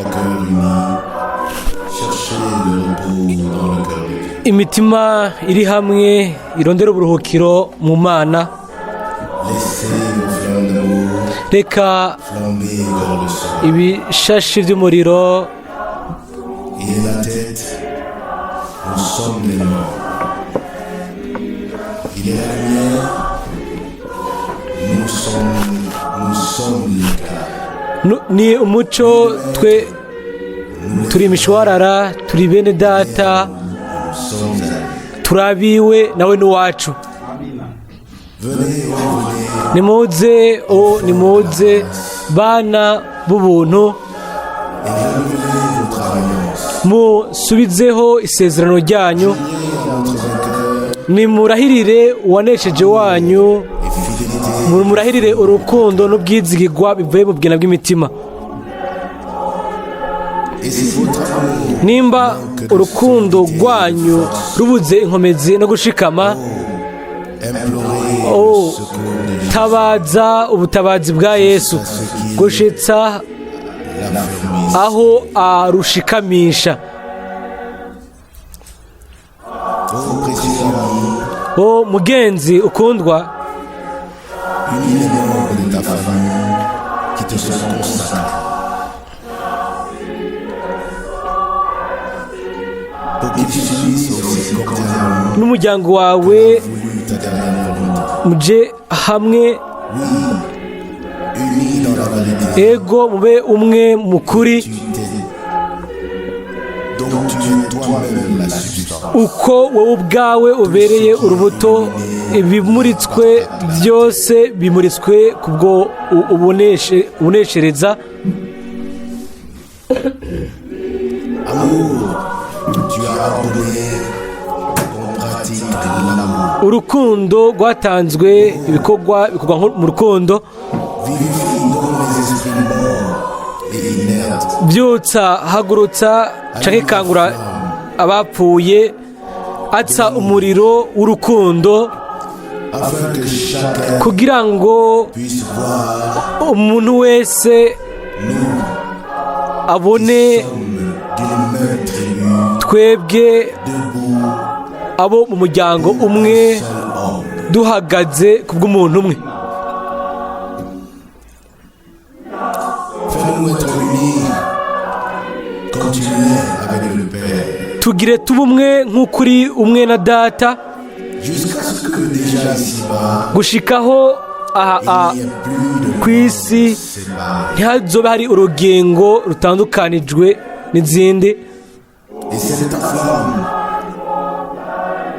Cœur humain, cherchez le repos dans le cœur de Dieu. Imitima iri hamwe irondera uburuhukiro mu Mana. Laissez vos flammes d'amour Reka flamber vers le sol. ibishashi by'umuriro. Il est la tête, nous sommes les membres. Il est la lumière, nous sommes l'éclat. Ni umuco, twe turi imishwarara, turi bene Data. Nous sommes à lui. Turabiwe nawe n'uwacu. Venez, oh, venez, Nimuze, o nimuze bana b'ubuntu, et renouvelez votre alliance. Musubizeho isezerano ryanyu. Priez à notre vainqueur Nimurahirire uwanesheje wanyu, et fidélité. Murahirire urukundo n'ubwizigirwa bivuye mu bwina bw'imitima. Et si votre amour Nimba urukundo rwanyu rubuze inkomezi no gushikama, implorez Oh, le secours de Jésus, tabaza ubutabazi bwa Yesu gushitsa l'affermisse. Aho arushikamisha. Oh précieux ami, O mugenzi ukundwa, unis les membres de ta famille qui te sont consacrés. Pour qu'ils s'unissent aussi cordialement n'umuryango wawe voulu ta dernière volonté. Muje hamwe. Oui, unis dans la vérité, Ego, mube umwe mu kuri, tu t'es, dont tu es toi-même la substance. Uko wowe ubwawe ubereye urubuto. Ibimuritswe byose bimuritswe kubwo ubuneshereza. Amour, tu as ordonné qu'on pratique l'amour. Urukundo rwatanzwe, ibikorwa bikorwa mu rukundo. Vivifie donc les esprits morts et inertes. Byutsa, hagurutsa canke kangura abapfuye, atsa umuriro w'urukundo, Afin que chacun kugira ngo puisse voir umuntu wese nous abone sommes d'une même tribu, twebwe debout, abo mu muryango umwe, seul homme. Duhagaze ku bw'umuntu umwe. Fais-nous être unis comme tu l'es avec le Père, Tugire tube umwe nk'uko uri umwe na Data, jusqu'à ce que déjà ici-bas, gushikaho aha il n'y ait plus de ku isi séparés. Ntihazobe hari urugingo rutandukanijwe n'izindi. Et c'est de ta flamme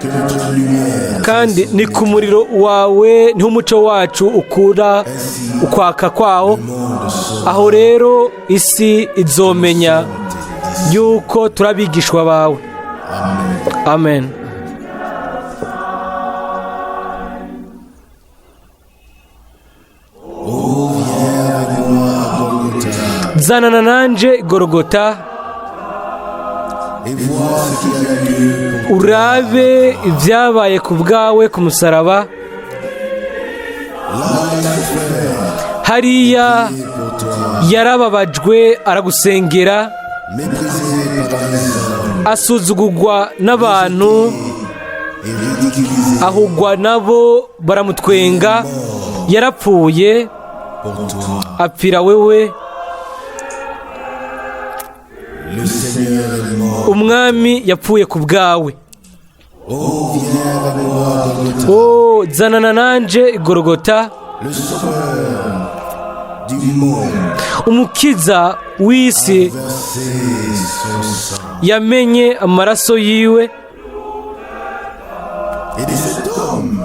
que notre lumière Kandi ni ku muriro wawe niho umuco wacu ukura ukwaka kwawo. Le monde saura Aho rero isi izomenya yuko turi abigishwa bawe. Amen. Amen. Oh, viens avec moi à Golgotha Zanana nanje Gorogota, et vois ce qui a eu lieu pour urabe ibyabaye ku bwawe ku musaraba. Là, il a souffert Hariya et pour toi, yarababajwe aragusengera, méprisé par les hommes asuzugurwa n'abantu, et ridiculisé ahugwa nabo baramutwenga, yarapfuye pour toi. Apfira wewe. Le Seigneur est mort. Umwami yapfuye ku bwawe. Oh, viens avec moi à Golgotha, O zanana nanje Igorogota, le Sauveur du monde umukiza w'isi versé son sang. Yamenye amaraso yiwe. Et de cet homme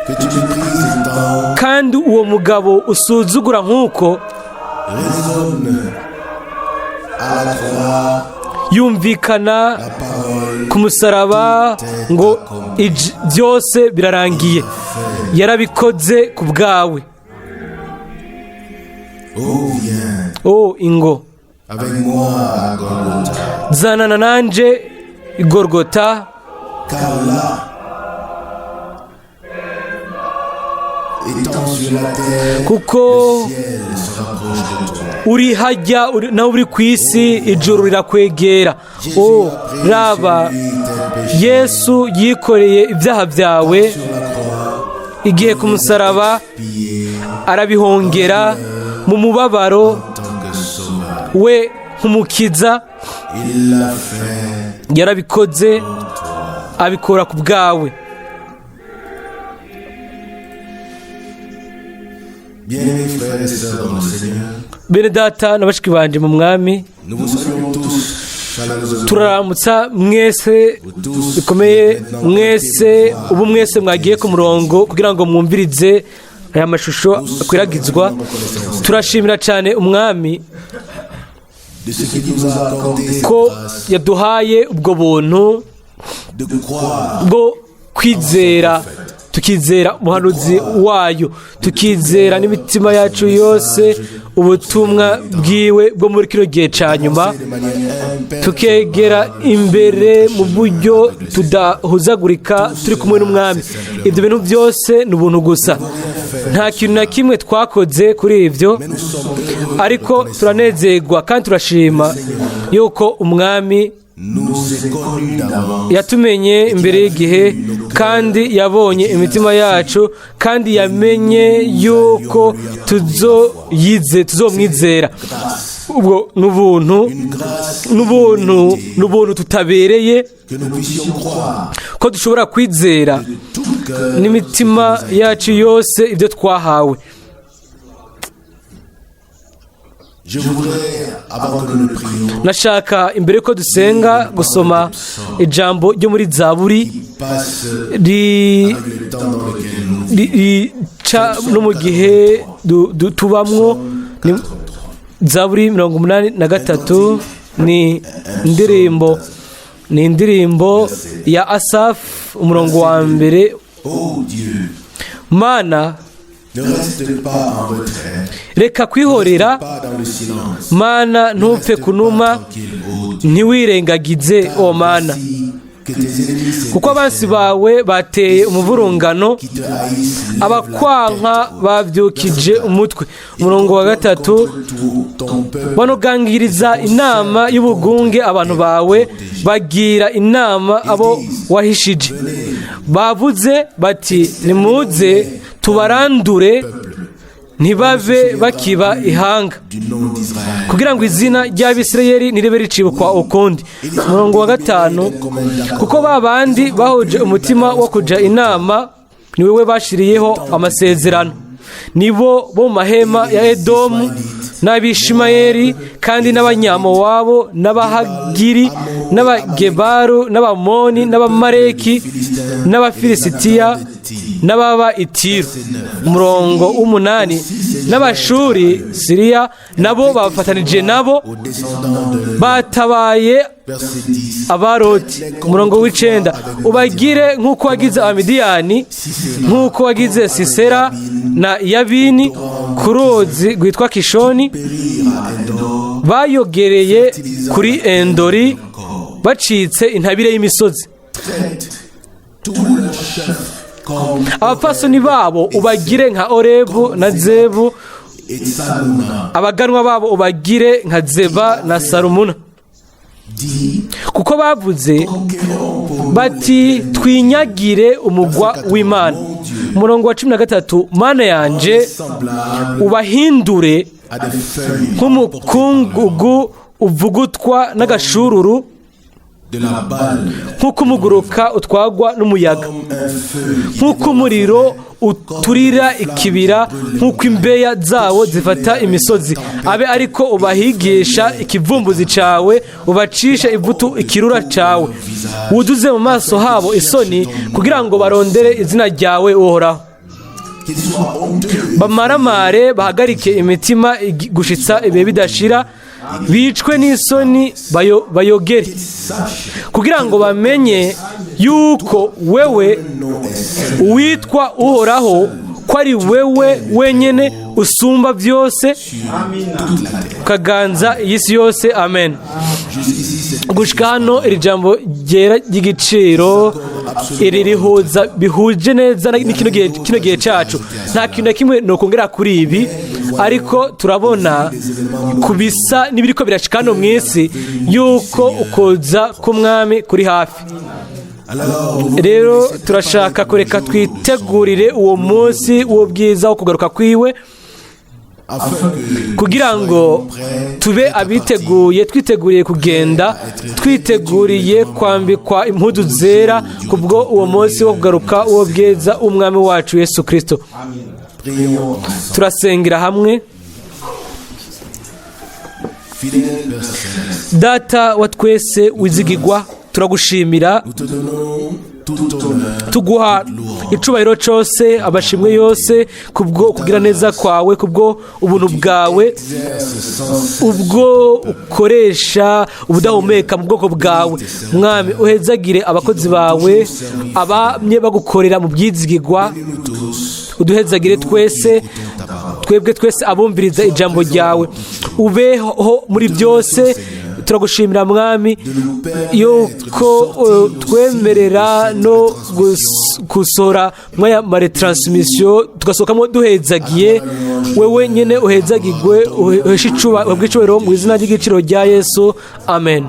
que tu méprises tant Kandi uwo mugabo usuzugura nk'uko résonne à la croix yumvikana la parole ku musaraba ngo byose birarangiye, yarabikoze ku bwawe. Oh, viens O ingo avec moi à Golgotha, zanana nanje Igorogota, car là, Étant sur la terre, Kuko le ciel se rapproche de toi. Uri hajya nawe uri ku isi, ijuru rirakwegera. O raba, Celui tes péchés Yesu yikoreye ibyaha byawe sur la croix, igihe ku musaraba, pillé arabihongera mu mubabaro en tant que sauveur. we nk'umukiza. Il l'a fait Yarabikoze, pour toi. abikora ku bwawe. Bien-aimés frères et sœurs dans le Seigneur, Bene data na bashiki banje mu Mwami, nous vous saluons tous chaleureusement. turaramutsa mwese Vous tous bikomeye, qui êtes maintenant mwese connectés pour ubu mwese mwagiye ku murongo kugira ngo mwumvirize aya mashusho akwiragizwa. Turashimira cyane Umwami de ce qu'il nous a accordé cette ko grâce yaduhaye ubwo buntu de croire bwo kwizera, tukizera umuhanuzi wayo, tukizera n'imitima yacu yose ubutumwa bwiwe bwo muri kino gihe cya nyuma, de manière imperturbable tukegera imbere mu buryo tudahuzagurika turi kumwe n'Umwami. Ibyo bintu byose ni ubuntu gusa, nta kintu na kimwe twakoze kuri ibyo, Mais nous sommes heureux ariko turanezerwa kandi turashima yuko Umwami nous est connu d'avance yatumenye imbere y'igihe, kandi yabonye imitima yacu, kandi yamenye yuko tuzomwizera. Ubwo n'ubuntu, une grâce n'ubuntu, n'ubuntu tutabereye que nous puissions croire ko dushobora kwizera de tout cœur n'imitima yacu yose ibyo twahawe. Je voudrais, avant que nous ne prions, Nashaka imbere yuko dusenga gusoma ijambo ryo muri Zaburi qui passe avec le temps dans lequel nous rica no mu gihe tubamwo. Ni Zaburi 83, ni indirimbo ya Asafu, umurongo wa mbere. Oh Dieu, Mana, ne reste pas en retrait, reka kwihorera. pas dans le silence. Mana, ntupfe kunuma. Tranquille, oh Dieu. Ntiwirengagize, o Mana, Si que tes ennemis kuko abansi bawe bateye umuvurungano, qui te haïssent lèvent la abakwanka tête babyukije umutwe. Umurongo wa gatatu. contre tout ton peuple. Banogangiriza inama y'ubugunge abantu bawe, bagira inama abo wahishije. Bavuze bati: "Nimuze tubarandure, ntibabe bakiba ihanga," du nom d'Israël. kugira ngo izina ry'Abisirayeli ntiribe ricibukwa ukundi. Umurongo wa gatanu. Kuko ba bandi bahuje umutima wo kuja inama, ni wowe bashiriyeho amasezerano, nibo bo mu mahema ya Edomu n'Abishimayeli, kandi n'Abanyamowabu n'Abahagiri n'Abagebaru n'Abamoni n'Abamareki n'Abafilisitiya n'ababa Itiru. Umurongo w'umunani. N'Abashuri, Siriya, nabo bafatanije nabo, Aux descendants de batabaye verset 10. Abaroti. Umurongo w'icenda. Ubagire nk'uko wagize Abamidiyani, nk'uko wagize Sisera na Yabini ku ruzi rwitwa Kishoni, Périr à Endor, bayogereye kuri Endori, bacitse intabire y'imisozi. Traite tous leurs chefs comme Abapfasoni babo ubagire nka Orebu na Zebu, et Tsalmuna. abaganwa babo ubagire nka Zeba na Salumuna, Dit: kuko bavuze Conquérons pour nous bati: "Twinyagire umugwa w'Imana." Umurongo wa 13. Mana yanje, semblable ubahindure à des feuilles nk'umukungugu uvugutwa n'agashururu, de la balle, nk'uko umuguruka utwagwa n'umuyaga, comme un feu qui nk'uko umuriro uturira ikibira, nk'uko imbeya zawo zifata imisozi. Abe ariko ubahigisha ikivumbuzi cawe, ubacisha ivutu ikirura cawe, wuzuze mu maso habo isoni, kugira ngo barondere izina ryawe, Uhoraho. Qu'ils soient honteux Bamaramare, bahagarike imitima gushitsa ibihe bidashira, bicwe n'isoni, bayogere, sachent kugira ngo bamenye yuko wewe nom est seul uwitwa Uhoraho, ko ari wewe wenyine usumba byose, toute la terre. ukaganza iyi si yose. Amen. Jusqu'ici, c'est Gushika hano iri jambo ryera ry'igiciro. Iri rihuza bihuje neza n'ikino gihe, kino gihe cyacu. Nta kintu na kimwe nokongera kuri ibi, ariko turabona ku bisa n'ibiriko birashika hano mu isi yuko ukuza k'Umwami kuri hafi. Rero turashaka kureka twitegurire uwo munsi w'ubwiza wo kugaruka kwiwe, kugira ngo tube abiteguye, twiteguriye kugenda, twiteguriye kwambikwa impuzu zera kubwo uwo munsi wo kugaruka uwo bwiza w'Umwami wacu Yesu Kirisito. Turasengera hamwe. Fidèle Père Céleste, Data wa twese wizigigwa, turagushimira. Nous te donnons tout honneur, Tuguha icubahiro cyose, amashimwe yose, kubwo kugira neza kwawe, kubwo ubuntu bwawe, exerce sans ubwo ukoresha ubudahumeka mu bwoko bwawe. Mwami, uhezagire abakozi bawe abamye bagukorera mu bwizigigwa. Nous tous, Uduhezagire twese, twebwe twese abumviriza ijambo ryawe. Ubeho muri byose. Turagushimira, Mwami, yuko twemerera no gusohora mwaya ma retransmission, tugasohokamo duhezagiye. Wewe nyine uhezagigwe, uheshe uhabwe icubahiro mu izina ry'igiciro rya Yesu, amen.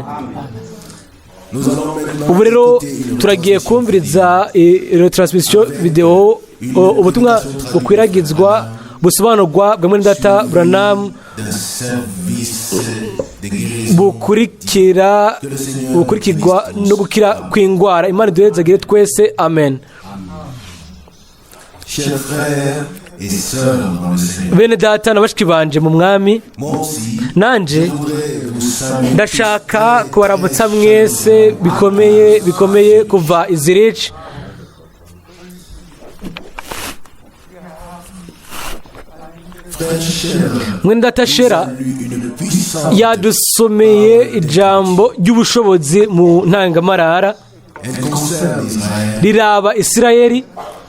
Nous allons maintenant Ubu rero écouter une turagiye kumviriza retransmission vidéo, ubutumwa bukwiragizwa busobanurwa bwa mwene data Branham, d'un service de guérison. bukurikira bukurikirwa no gukira kw'indwara. Imana iduhezagire twese, amen. Chers frères et sœurs dans le Seigneur, Bene data na bashiki banje mu Mwami, moi aussi, nanje je voudrais vous saluer. ndashaka kubaramutsa mwese bikomeye bikomeye kuva i Zurich. Frère Scherer Mwene data Scherer lu une puissante yadusomeye ijambo ry'ubushobozi mu ntangamarara. Elle concerne Israël Riraba Isirayeli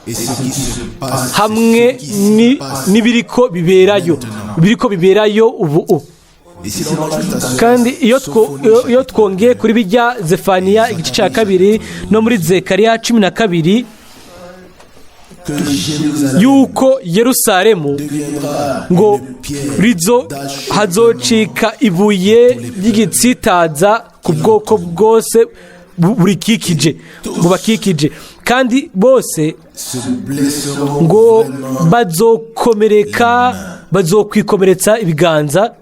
et ce qui se passe, hamwe ce qui s'y passe. n'ibiriko biberayo, biriko biberayo ubu. Et si l'on ajoute à cela Kandi Sophonie iyo twongeye kuri bijya Zefaniya igice cya 2 no muri Zekariya 12, que Jérusalem yuko Yerusalemu deviendra ngo une pierre rizo hazocika ibuye ry'igitsitaza ku bwoko bwose burikikije, bubakikije, kandi bose se blesseront ngo vraiment. bazokomereka, bazokwikomeretsa ibiganza.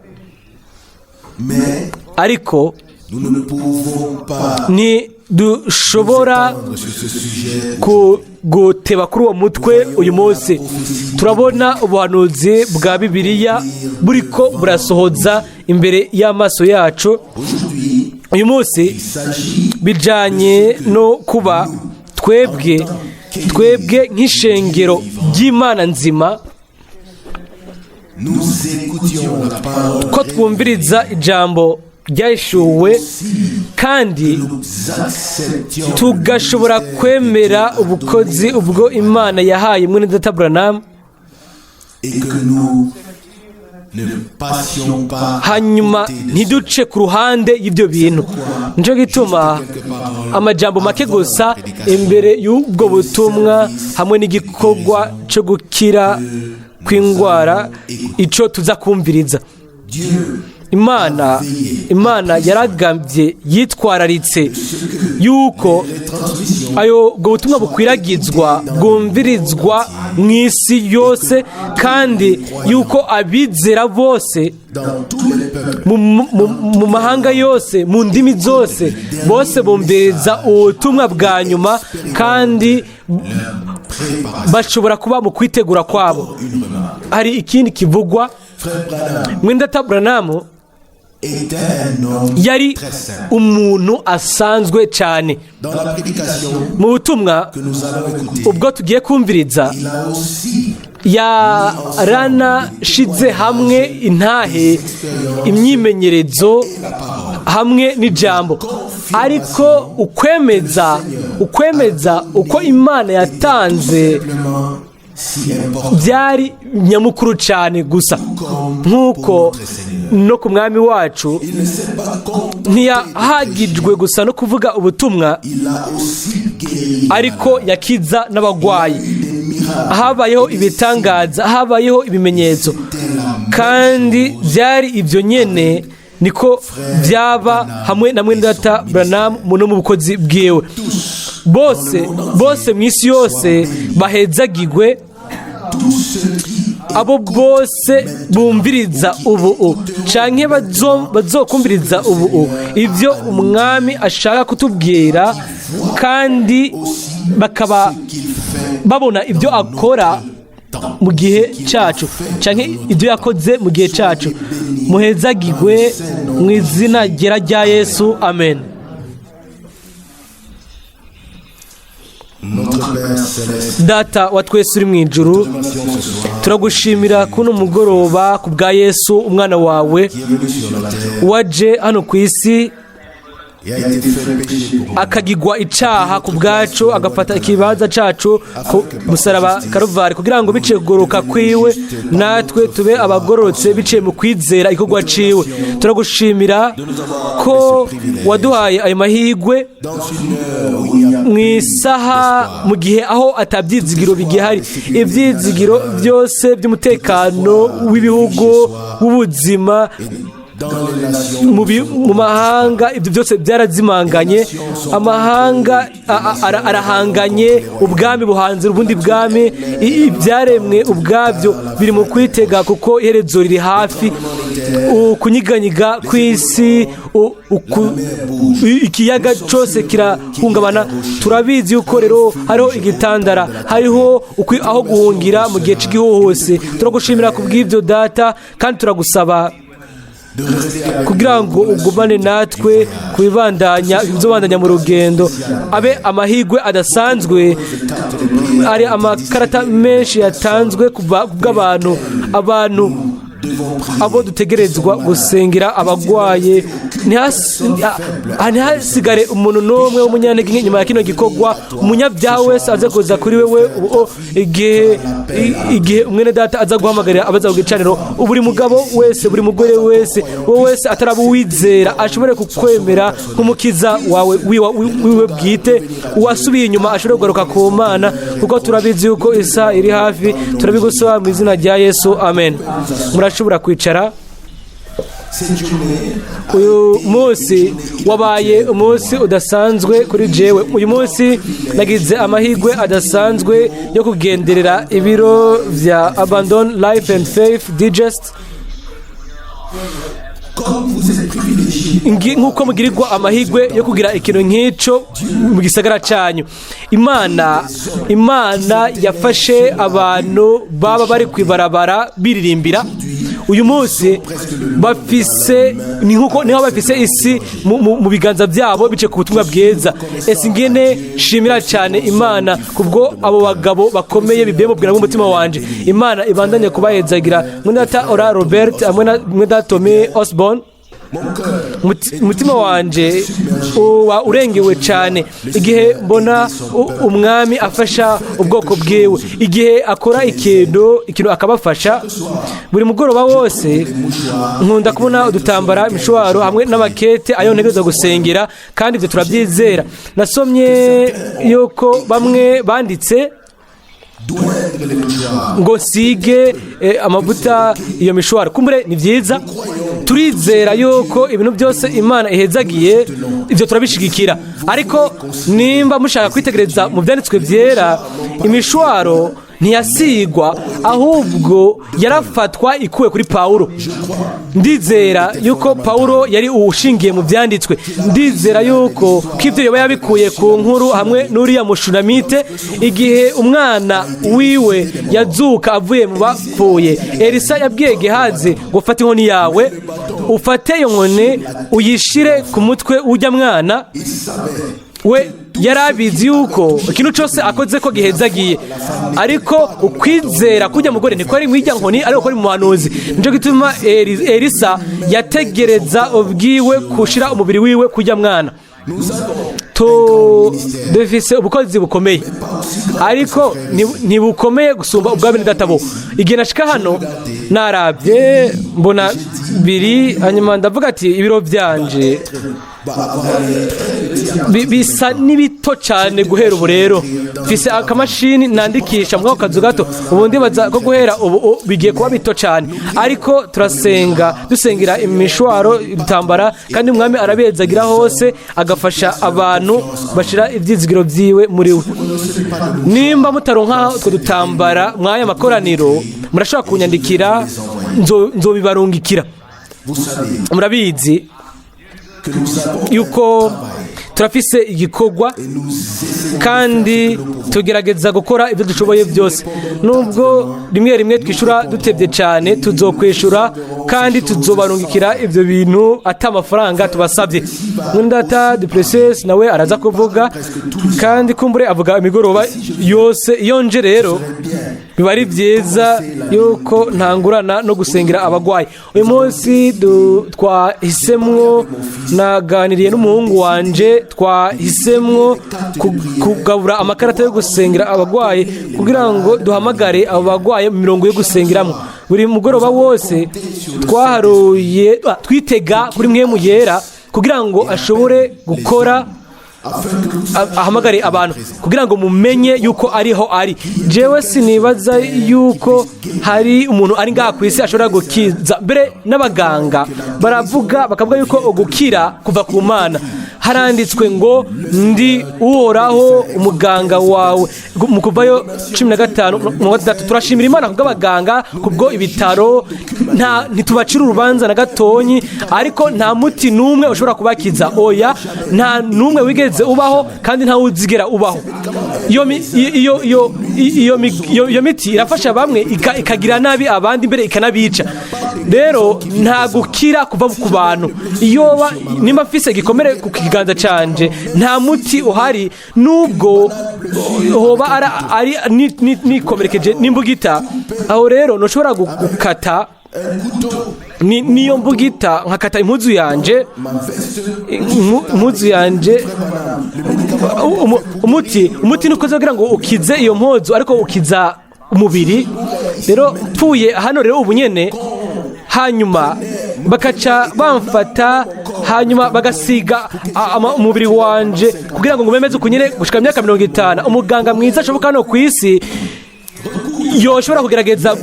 Mais Ariko nous ne pouvons pas ntidushobora étendre sur ce sujet. Guteba kuri uwo mutwe uyu munsi. Turabona ubuhanuzi bwa Bibiliya buriko burasohoza imbere y'amaso yacu. Aujourd'hui, Uyu munsi il s'agit bijanye no kuba twebwe nk'ishengero ry'Imana nzima, nous écoutions la parole ko twumviriza ijambo ryahishuwe, kandi nous acceptions tugashobora kwemera ubukozi ubwo Imana yahaye mwene data Branham, et que nous ne passions pas à hanyuma côté de ntiduce ku ruhande y'ibyo bintu. Nicyo gituma amajambo make gusa imbere y'ubwo butumwa hamwe n'igikorwa cyo gukira kw'indwara icyo tuza kumviriza. Dieu Imana yaragambye, yitwararitse yuko les transmissions ayo ubwo butumwa bukwiragizwa, bwumvirizwa mu isi yose, kandi yuko abizera bose dans tous les peuples mu mahanga yose, mu ndimi zose, bose bumviriza ubutumwa bwa nyuma, kandi préparation. bashobora kuba mu kwitegura kwabo. Une remarque. Hari ikindi kivugwa. Frère Branham Mwene data Branham était un homme yari très simple. umuntu asanzwe cyane. Dans la prédication Mu butumwa que nous allons écouter, ubwo tugiye kumviriza, il a aussi yaranashize hamwe intahe, imyimenyerezo hamwe n'ijambo, ariko ukwemeza uko Imana yatanze simplement si important Byari nyamukuru cyane gusa nk'uko no ku Mwami wacu. Il ne s'est pas contenté. Ntiyahagijwe gusa no kuvuga ubutumwa, Il a aussi guéri. ariko yakiza n'abagwayi. Des miracles. Habayeho ibitangaza, habayeho ibimenyetso, kandi byari ibyo nyene niko byaba hamwe na mwene data Branham no mu bukozi bwiwe. Bose bose mu isi yose bahezagigwe. Tous ceux qui Abo bose bumviriza ubu canke bazokumviriza ubu ibyo Umwami ashaka kutubwira, kandi bakaba qu'il fait babona ibyo akora mu gihe cyacu canke ibyo yakoze mu gihe cyacu, muhezagigwe mu izina ryera rya Yesu, amen. Notre Père céleste, Data wa twese uri mu ijuru, remercions ce soir turagushimira kuno mugoroba ku bwa Yesu umwana wawe qui est venu sur la terre waje hano ku isi et a été fait péché pour nous. akagigwa icaha ku bwacu, agafata ikibanza cacu ku musaraba Karuvari, kugira ngo biciye kugoroka kwiwe natwe tube abagororotse biciye mu kwizera igikorwa ciwe. Turagushimira ko waduhaye ayo mahirwe Dans une heure où il n'y a mu isaha, mu gihe aho atabyizigiro bigihari, ibyizigiro byose by'umutekano w'ibihugu, w'ubuzima dans les nations mu mahanga, ibyo byose byarazimanganye. Amahanga arahanganye, ubwami buhanze ubundi bwami. Ibyaremwe ubwabyo biri mu kwitega kuko iherezo riri hafi. Ukunyiganyiga kw'isi, ikiyaga cyose kirahungabana. Turabizi yuko rero hariho igitandara, hariho aho guhungira mu gihe cy'igihuhusi. Turagushimira ku bw'ibyo, Data, kandi turagusaba de rester avec kugira ngo ugumane natwe kubibandanya ibyo mu rugendo, abe amahirwe adasanzwe. Hari amakarata menshi yatanzwe bw'abantu, abantu abo dutegerezwa gusengera, abagwaye. Ntihasigare umuntu n'umwe w'umunyantege nke nyuma ya kino gikorwa. Umunyabyaha wese aze kuza kuri wewe ubu igihe umwene data aza guhamagarira abaza ku gicaniro. Buri mugabo wese, buri mugore wese, wowe wese ataraba uwizera ashobore kukwemera nk'umukiza wawe wiwe bwite. Uwasubiye inyuma ashobore kugaruka ku Mana, kuko turabizi yuko isaha iri hafi. Turabigusaba mu izina rya Yesu, amen. Murashobora kwicara. Cette journée Uyu munsi wabaye umunsi udasanzwe kuri jewe. Uyu munsi nagize amahirwe adasanzwe yo kugenderera ibiro vya Abundant Life and Faith Digest. Comme vous êtes privilégiés Nk'uko mugirirwa amahirwe yo kugira ikintu nk'icyo mu gisagara cyanyu. Imana yafashe abantu baba bari kwibarabara biririmbira, uyu munsi bafise ni nkuko niho bafise isi mu biganza byabo bice ku butumwa bwiza. Ese ingene shimira cyane Imana kubwo abo bagabo bakomeye bibiye mu bwira bw'umutima wanje! Imana ibandanye kubahezagira, mwene data Oral Robert hamwe na mwene data Tommy Osborne. Mon cœur Umutima wanje uba urengewe cyane igihe mbona Umwami afasha ubwoko bwiwe, igihe akora ikintu akabafasha. Buri mugoroba wose nkunda kubona udutambara, imishwaro hamwe n'amakete ayo ntegereza gusengera, kandi ibyo turabyizera. Nasomye yuko bamwe banditse d'oindre les mouchoirs. ngo nsige amavuta iyo mishwaro. Kumbure ni byiza, turizera yuko ibintu byose Imana ihezagiye, ibyo turabishigikira. Ariko nimba mushaka kwitegereza mu byanditswe byera, imishwaro ntiyasigwa, ahubwo yarafatwa ikuwe kuri Pawulo. Ndizera yuko Pawulo yari uwushingiye mu byanditswe. Ndizera yuko ko ibyo yoba yabikuye ku nkuru hamwe n'uriya Mushunamite, igihe umwana wiwe yazuka avuye mu bapfuye. Elisa yabwiye Gehazi ngo: "Ufate inkoni yawe, ufate iyo nkoni uyishire ku mutwe w'ujya mwana." We yari abizi yuko ikintu cyose akoze ko gihezagiye, ariko ukwizera kujya mugore niko ari mw'ijya nkoni, ariko ko ari mu muhanuzi. Nicyo gituma Elisa yategereza ubwiwe kushira umubiri wiwe kujya mwana. Dufise ubukozi bukomeye, ariko ntibukomeye gusumba ubwa bene data bo. Igihe nashika hano, narabye mbona biri, hanyuma ndavuga ati: "Ibiro byanje bisa n'ibito cyane guhera ubu." Rero mfise akamashini nandikisha muri ako kazu gato. Ubu ndibaza ko guhera ubu bigiye kuba bito cyane, ariko turasenga, dusengera imishwaro, ibitambara, kandi Umwami arabezagira hose, agafasha abantu bashira ibyizigiro byiwe muri we. Nimba mutaronka utwo dutambara mw'aya makoraniro, murashobora kunyandikira, nzobibarungikira. Vous savez Murabizi que nous avons yuko turafise igikorwa et nous essayons kandi tugerageza gukora ibyo dushoboye byose. Nubwo rimwe rimwe twishyura dutebye cyane, tuzokwishura kandi tuzobarungikira ibyo bintu ata amafaranga tubasabye. Mwendata Duplessis nawe araza kuvuga, kandi kumbure avuga imigoroba yose. Iyo nje rero, biba ari byiza yuko ntangurana no gusengera abagwayi. Uyu munsi twahisemwo, naganiriye n'umuhungu wanje, twahisemwo kugabura amakarata yo gusengera abagwayi kugira ngo duhamagare abo bagwayi mu mirongo yo gusengeramo. Buri mugoroba wose twaharuye, twitega kuri Mpwemu Yera kugira ngo ashobore gukora, afin que vous ahamagare abantu kugira ngo mumenye yuko ariho ari. Jewe sinibaza yuko hari umuntu ari ngaha ku isi ashobora gukiza. Mbere n'abaganga baravuga, bakavuga yuko ugukira kuva ku Mana. Haranditswe ngo: "Ndi Uhoraho umuganga wawe", mu Kuvayo 15:30. Turashimira Imana kubw'abaganga, kubwo ibitaro. Nta ntitubacira urubanza na gatonyi, ariko nta muti n'umwe ushobora kubakiza. Oya, nta n'umwe wigeze ubaho kandi ntawe uzigera ubaho. Iyo mi- iyo iyo iyo mi- iyo iyo miti irafasha bamwe, ikagira nabi abandi, mbere ikanabica. Rero nta gukira kuva ku bantu. Iyo nimba mfise igikomere ku kiganza canje, nta muti uhari, nubwo hoba ari nikomerekeje n'imbugita. Aho rero ntushobora gukata niyo mbugita, nkakata impuzu yanje, impuzu yanje. Umuti nukoze kugira ngo ukize iyo mpuzu, ariko ukiza umubiri. Rero mpfuye hano rero ubu nyene, hanyuma bakaca bamfata, hanyuma bagasiga umubiri wanje kugira ngo ngumemeze uku nyene gushika imyaka 50, umuganga mwiza ashoboka hano ku isi yoshobora kugerageza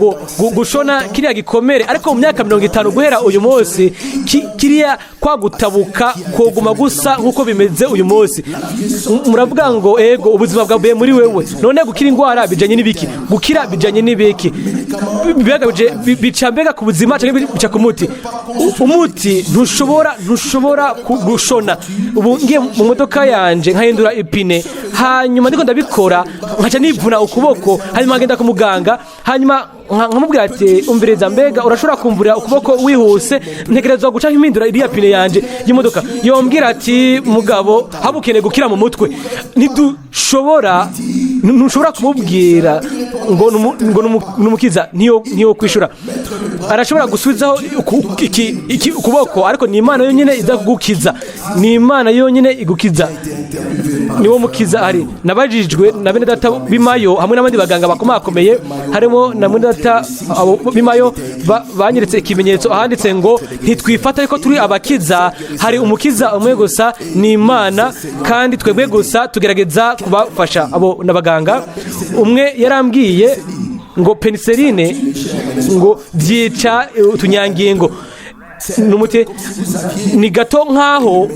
gushona kiriya gikomere, ariko mu myaka 50 guhera uyu munsi, kiriya kwa gutabuka koguma gusa nk'uko bimeze uyu munsi. Muravuga ngo: "Ego, ubuzima bwavuye muri wewe." None gukira indwara bijanye n'ibiki? Gukira bijanye n'ibiki? Mbega bica mbega ku buzima canke bica ku muti? Umuti ntushobora gushona. Ubu ngiye mu modoka yanje nkahindura ipine, hanyuma ndiko ndabikora nkaca nivuna ukuboko, hanyuma nkagenda ku muganga, hanyuma nkamubwira ati: "Umviriza, mbega urashobora kumvurira ukuboko wihuse? Ntegerezwa guca mpindura iriya pine yanje y'imodoka." Yombwira ati: "Mugabo, haba ukeneye gukira mu mutwe." Ntidushobora, ntushobora kumubwira ngo numukiza, ntiyo kwishura. Arashobora gusubizaho ukuboko, ariko ni Imana yonyine iza kugukiza, ni Imana yonyine igukiza, niwo mukiza ari. Nabajijwe na bene data bimayo hamwe n'abandi baganga bakomakomeye, harimo na mwene data abo bimayo, banyeretse ikimenyetso ahanditse ngo: "Ntitwifata ariko turi abakiza, hari umukiza umwe gusa, ni Imana, kandi twebwe gusa tugerageza kubafasha." Abo n'abaganga. Umwe yarambwiye ngo penicilline ngo byica utunyangingo, numuti ni gato nkaho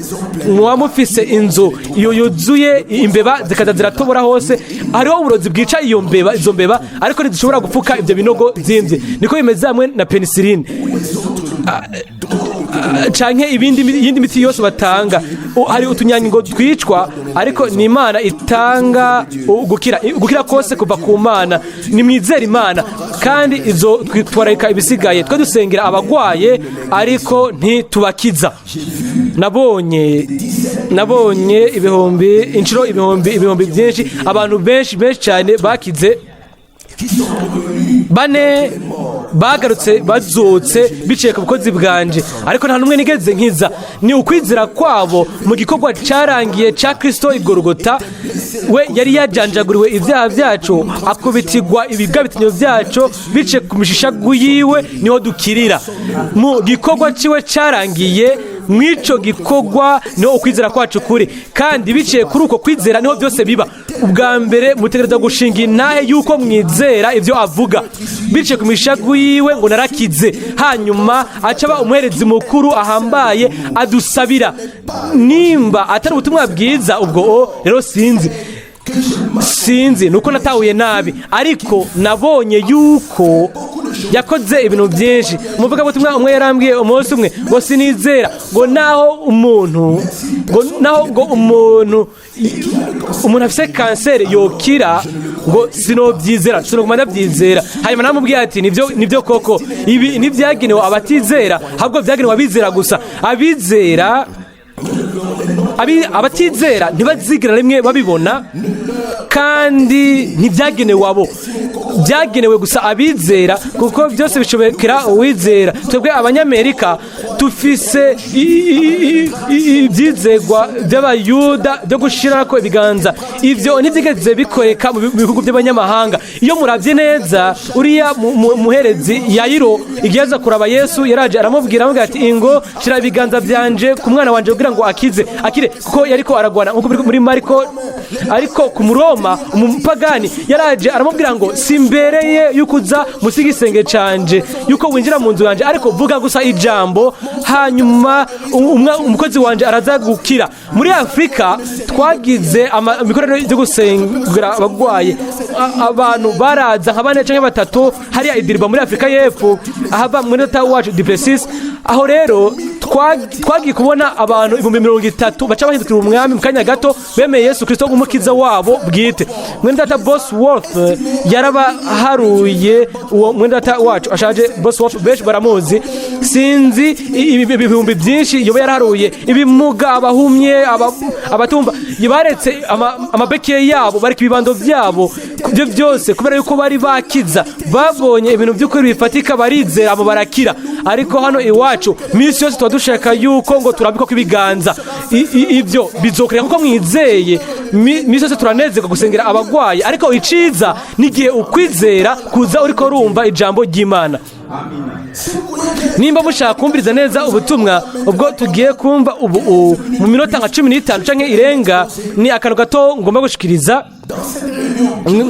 muba mufise inzu iyo yuzuye imbeba, zikaza ziratobora hose. Hariho uburozi bwica iyo mbeba, izo mbeba, ariko ntizishobora gupfuka ibyo binogo zimvye. Niko bimeze hamwe na penicilline canke iyindi miti yose batanga. Hari utunyangingo twicwa, ariko ni Imana itanga gukira. Gukira kose kuva ku Mana. Nimwizere Imana kandi izo twitwararika ibisigaye. Twe dusengera abagwaye, ariko ntitubakiza. Nabonye ibihumbi inshuro ibihumbi ibihumbi byinshi, abantu benshi benshi cyane bakize. Bane Bagarutse bazutse biciye ku bukozi bwanje, ariko nta n'umwe nigeze nkiza. Ni ukwizera kwabo mu gikorwa cyarangiye cya Kristo igorogota. We yari yajanjaguriwe ibyaha byacu, akubitirwa ibigabitanyo byacu, biciye ku mishishagu yiwe niho dukirira. Mu gikorwa ciwe cyarangiye, mw'ico gikorwa niho ukwizera kwacu kuri, kandi biciye kuri uko kwizera niho byose biba. Ubwa mbere mutegereza gushinga intahe yuko mwizera ibyo avuga. Biciye ku mishagu yiwe ngo narakize. Hanyuma aca aba umuherezi mukuru ahambaye adusabira. Nimba atari ubutumwa bwiza, ubwo o rero sinzi nuko natahuye nabi, ariko nabonye yuko yakoze ibintu byinshi. Umuvugabutumwa umwe yarambwiye umunsi umwe ngo sinizera ngo naho ngo umuntu afise kanseri yokira, ngo sinobyizera, sinoguma ndabyizera. Hanyuma namubwiye ati: "Nibyo koko, ibi ntibyagenewe abatizera, ahubwo byagenewe abizera gusa." Abizera, abatizera ntibazigera rimwe babibona, kandi ntibyagenewe abo, byagenewe gusa abizera, kuko byose bishobokera uwizera. Twebwe Abanyamerika dufise ibyizegwa by'Abayuda byo gushirako ibiganza. Ibyo ntibyigeze bikoreka mu bihugu by'abanyamahanga. Iyo murabye neza, uriya muherezi Yayiro, igihe aza kuraba Yesu, yaraje aramubwira, aramubwira ati: "Ingo shira ibiganza byanje ku mwana wanje kugira ngo akize akire," kuko yariko aragwana, nkuko biri muri Mariko. Ariko ku Muroma, umupagani, yaraje aramubwira ngo: "Simbereye yuko uza musi igisenge canje, yuko winjira mu nzu yanje, ariko vuga gusa ijambo, hanyuma umukozi wanje araza gukira." Muri Afurika twagize imikorere yo gusengera abagwayi. Abantu baraza nka bane canke batatu hariya i Durban muri Afurika y'Epfo, ahava muri leta wacu Duplessis. Aho rero twagiye kubona abantu 30,000 baca bahindukira umwami mu kanya gato, bemeye Yesu Kristo nk'umukiza wabo bwite. Mwene data Bosworth yarabaharuye. Uwo mwene data wacu ashaje Bosworth, benshi baramuzi. Sinzi ibihumbi byinshi yoba yaraharuye, ibimuga, abahumye, abatumva. Baretse amabeke yabo, bareka ibibando byabo, ibyo byose kubera yuko bari bakiza, babonye ibintu by'ukuri bifatika, barizera, abo barakira. Ariko hano iwacu minsi yose tuba dushaka yuko ngo turambikwa kw'ibiganza. Ibyo bizokorera kuko mwizeye. Minsi yose turanezerwa gusengera abagwayi, ariko iciza n'igihe ukwizera kuza uriko urumva ijambo ry'Imana. Nimba mushaka kumviriza neza ubutumwa ubwo tugiye kumva ubu mu minota nka 15 canke irenga, ni akantu gato ngomba gushikiriza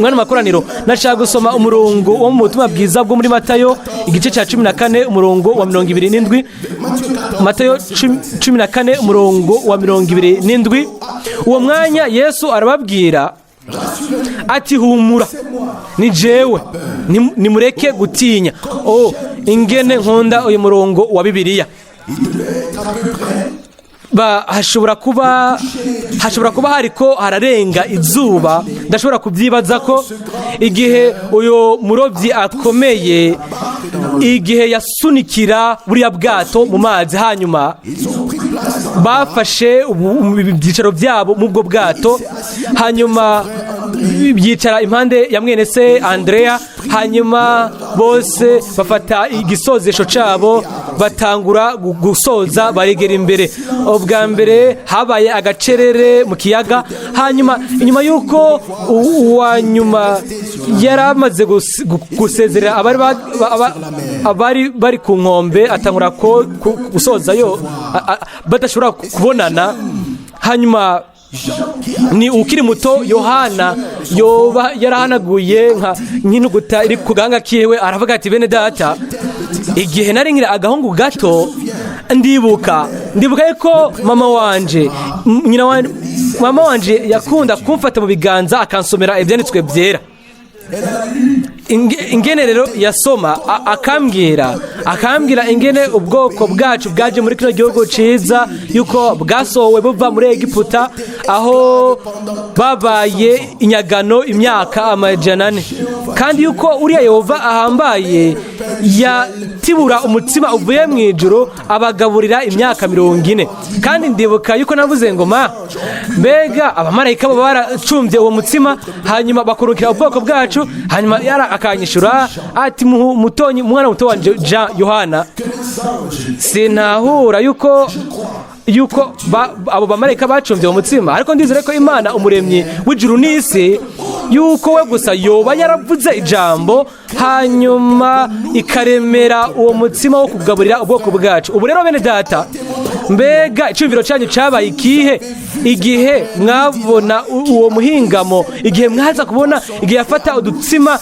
mwana makoraniro. Nashaka gusoma umurongo wo mu butumwa bwiza bwo muri Matayo, igice cya 14, umurongo wa 27. Matayo 14, umurongo wa 27. Uwo mwanya Yesu arababwira ati: "Humura, ni jewe, nimureke gutinya." Oh, ingene nkunda uyu murongo wa Bibiliya! Ba hashobora kuba hariko hararenga izuba. Ndashobora kubyibaza ko igihe uyu murobyi akomeye, igihe yasunikira buriya bwato mu mazi, hanyuma bafashe ibyicaro byabo mu bwo bwato, hanyuma byicara impande ya mwene se Andrea, hanyuma bose bafata igisozesho cyabo, batangura gusoza, baregera imbere. Ubwa mbere habaye agacerere mu kiyaga. Hanyuma inyuma y'uko uwa nyuma yari amaze gusezerera abari bari ku nkombe, atangura gusozayo, badashobora kubonana. Hanyuma ni ukiri muto Yohana yoba yarahanaguye nka nk'inuguta iri ku gahanga kiwe, aravuga ati: "Bene data, igihe nari nkiri agahungu gato, ndibuka yuko mama wanje, nyina wanje, mama wanje yakunda kumfata mu biganza akansomera ibyanditswe byera. Ingene rero yasoma, akambwira ingene ubwoko bwacu bwaje muri kino gihugu ciza, yuko bwasohowe buva muri Egiputa." Aho babaye inyagano imyaka 400, kandi yuko uriya Yehova ahambaye yatibura umutsima uvuye mu ijuru, abagaburira imyaka 40. Kandi ndibuka yuko navuze ngo: "Ma, mbega abamarayika bo baracumbye uwo mutsima, hanyuma bakurukira ubwoko bwacu?" Hanyuma yara akanyishura ati: "Mutonyi, umwana muto wanje Jean Yohana, sinahura yuko abo bamarayika bacumbye uwo mutsima, ariko ndizere ko Imana umuremyi w'ijuru n'isi, yuko we gusa yoba yaravuze ijambo, hanyuma ikaremera uwo mutsima wo kugaburira ubwoko bwacu." Ubu rero, bene data, mbega icyumviro cyanyu cyabaye ikihe igihe mwabona uwo muhingamo, igihe mwaza kubona igihe yafata udutsima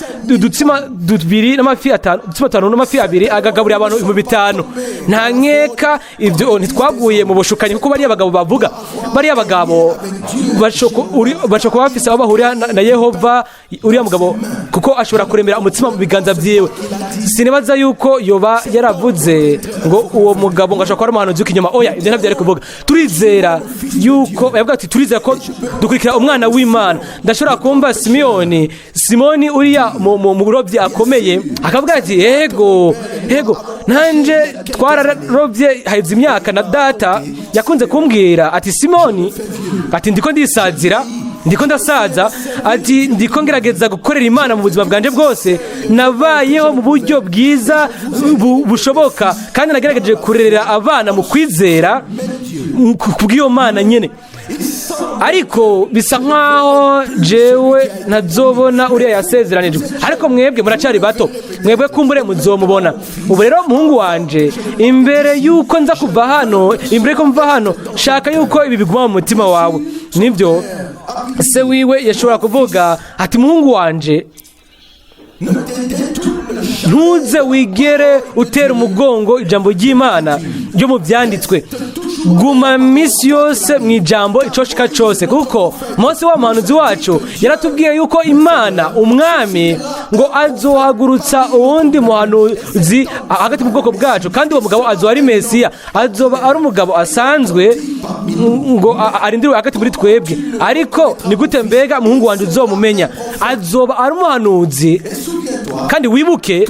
tubiri n'amafi atanu, udutsima atanu n'amafi abiri, agagaburira abantu 5000? Nta nkeka ibyo ntitwaguye mu bushukanyi, kuko bariya bagabo bavuga, bariya bagabo bashobora kuba bafise aho bahurira na Yehova uriya mugabo, kuko ashobora kuremera umutsima mu biganza byiwe. Sinibaza yuko yoba yaravuze ngo uwo mugabo ngo ashobora kuba ari umuhanuzi w'ikinyoma. Oya, ibyo ntabyo yari kuvuga. Turizera yuko yavuga ati: "Turizera ko dukurikira umwana w'Imana." Ndashobora kumva Simoni uriya mu burobyi akomeye, akavuga ati: "Yego, yego, nanje twararobye haheze imyaka, na data yakunze kumbwira ati: 'Simoni,' ati, 'ndiko ndisazira, ndiko ndasaza,' ati, 'ndiko ngerageza gukorera Imana mu buzima bwanje bwose. Nabayeho mu buryo bwiza bushoboka, kandi nagerageje kurerera abana mu kwizera kubw'iyo Mana nyine, ariko bisa nkaho jewe ntazobona uriya yasezeranijwe. Ariko mwebwe muracari bato, mwebwe kumbure muzomubona. Ubu rero, muhungu wanje, imbere yuko nza kuva hano, imbere yuko mva hano, shaka yuko ibi biguma mu mutima wawe.'" Nibyo se wiwe yashobora kuvuga ati: "Muhungu wanje, ntuze wigere utera umugongo ijambo ry'Imana ryo mu byanditswe. Guma minsi yose mu ijambo icoshika cose, kuko Mose wa muhanuzi wacu yaratubwiye yuko Imana umwami ngo azohagurutsa uwundi muhanuzi hagati mu bwoko bwacu, kandi uwo mugabo azoba ari Mesiya. Azoba ari umugabo asanzwe ngo arindiriwe hagati muri twebwe. Ariko ni gute, mbega muhungu wanjye, uzomumenya? Azoba ari umuhanuzi, kandi wibuke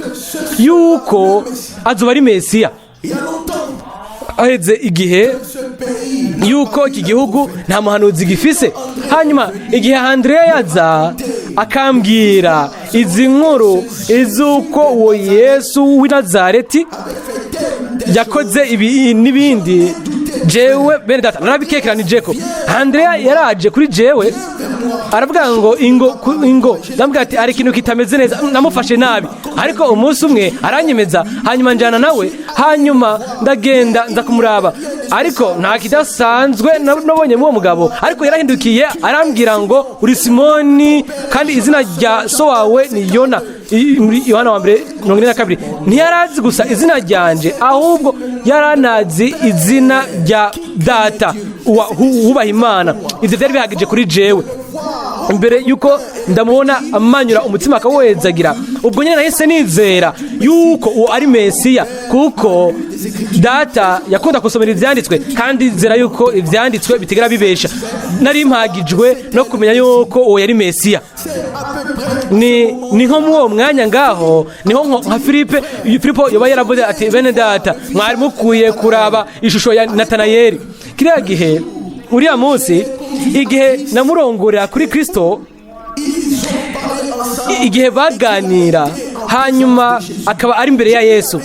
yuko azoba ari Mesiya." Aheze igihe yuko iki gihugu nta muhanuzi gifise. Hanyuma igihe Andrea yaza akambwira izi nkuru iz'uko uwo Yesu w'i Nazareti yakoze ibi n'ibindi, jewe, bene data, narabikekeranije ko Andrea yaraje kuri jewe aravuga ngo: "Ingo ingo." Ndamubwira ati: "Hari ikintu kitameze neza, namufashe nabi." Ariko umunsi umwe aranyemeza, hanyuma njyana nawe, hanyuma ndagenda nza kumuraba, ariko nta kidasanzwe nabonye muri uwo mugabo. Ariko yarahindukiye arambwira ngo: "Uri Simoni, kandi izina rya so wawe ni Yona." Muri Yohana wa mbere 42. Ntiyarazi gusa izina ryanje, ahubwo yaranazi izina rya data wubaha Imana. Ibyo byari bihagije kuri jewe. Imbere yuko ndamubona amanyura umutsima akawuhezagira, ubwo nyine nahise nizera yuko uwo ari Mesiya, kuko data yakunda gusomera ibyanditswe, kandi nzera yuko ibyanditswe bitigera bibesha. Nari mpagijwe no kumenya yuko uwo yari Mesiya. Ni nko muri uwo mwanya ngaho niho nka Filipo yoba yaravuze ati: "Bene data, mwari mukwiye kuraba ishusho ya Natanayeli kiriya gihe, uriya munsi, igihe namurongorera kuri Kristo, igihe baganira, hanyuma akaba ari imbere ya Yesu.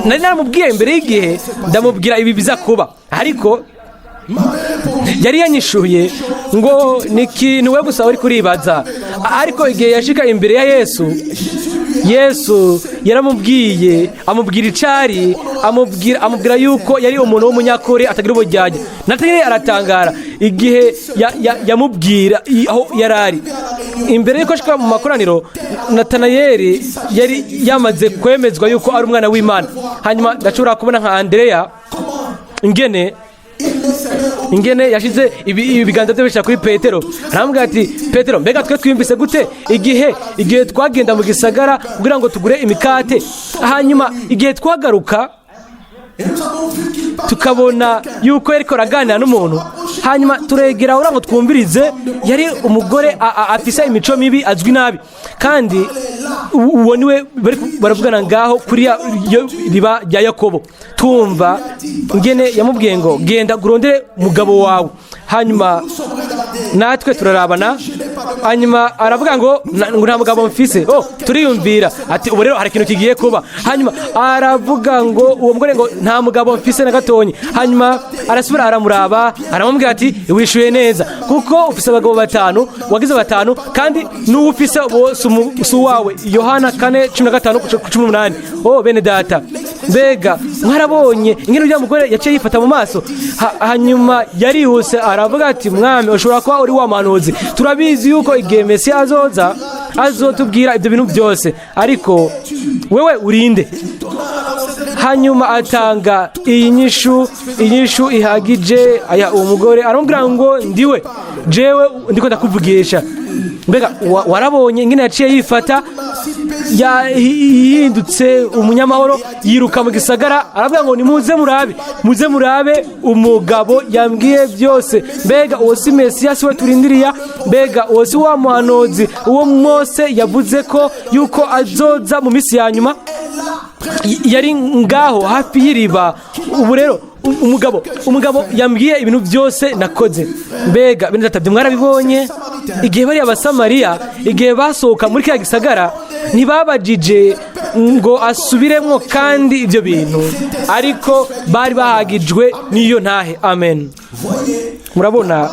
Nari naramubwiye imbere y'igihe, ndamubwira ibi biza kuba, ariko yari yanyishuye ngo ni ikintu we gusa uri kuribaza. Ariko igihe yashika imbere ya Yesu, Yesu yaramubwiye, amubwira icari, amubwira yuko yari umuntu w'umunyakuri atagira uburyarya. Nataniyeli aratangara igihe yamubwira aho yari ari. Imbere y'uko ashika mu makoraniro, Natanayeli yari yamaze kwemezwa yuko ari umwana w'Imana. Hanyuma ndashobora kubona nka Andereya ingene yashize ibiganza bye bishyira kuri Petero, aramubwira ati: "Petero, mbega twe twiyumvise gute igihe twagenda mu gisagara kugira ngo tugure imikate, hanyuma igihe twagaruka?" Et nous avons vu qu'il Tukabona yuko yariko araganira n'umuntu, hanyuma turegera ura ngo twumvirize. Yari umugore afise imico mibi, azwi nabi, kandi uwo niwe bari baravugana ngaho kuri yo riba rya Yakobo. Tumva ngene yamubwiye ngo: "Genda urondere umugabo wawe." Hanyuma natwe turarabana, hanyuma aravuga ngo ngo nta mugabo mfise. Oh, turiyumvira ati ubu rero hari ikintu kigiye kuba. Hanyuma aravuga ngo uwo mugore ngo nta mugabo mfise na gatonyi. Hanyuma arasubira aramuraba, aramubwira ati: "Wishuye neza, kuko ufise abagabo batanu, wagize batanu, kandi n'uwo ufise uwo si uwawe." Yohana 4:15 ku 18. Oh, bene data, mbega mwarabonye ingene uriya mugore yaciye yifata mu maso? Hanyuma yarihuse aravuga ati: "Mwami, ushobora kuba uri wa muhanuzi. Turabizi yuko igihe Mesiya azoza azotubwira ibyo bintu byose, ariko wewe urinde?" Hanyuma atanga iyi nyishu, inyishu ihagije aya uwo mugore. Aramubwira ngo: "Ndiwe jewe ndiko ndakuvugisha." Mbega warabonye ingene yaciye yifata? Yahindutse umunyamahoro, yiruka mu gisagara, aravuga ngo: "Nimuze murabe, muze murabe umugabo yambwiye byose. Mbega uwo si Mesiya? Si we turindiriya? Mbega uwo si wa muhanuzi, uwo Mose yavuze ko yuko azoza mu minsi ya nyuma?" Yari ngaho hafi y'iriba. Ubu rero umugabo yambwiye ibintu byose nakoze. Mbega bene data, mwarabibonye igihe bariya Abasamariya, igihe basohoka muri kiriya gisagara, ntibabajije ngo asubiremwo kandi ibyo bintu, ariko bari bahagijwe n'iyo ntahe. Amen. Murabona,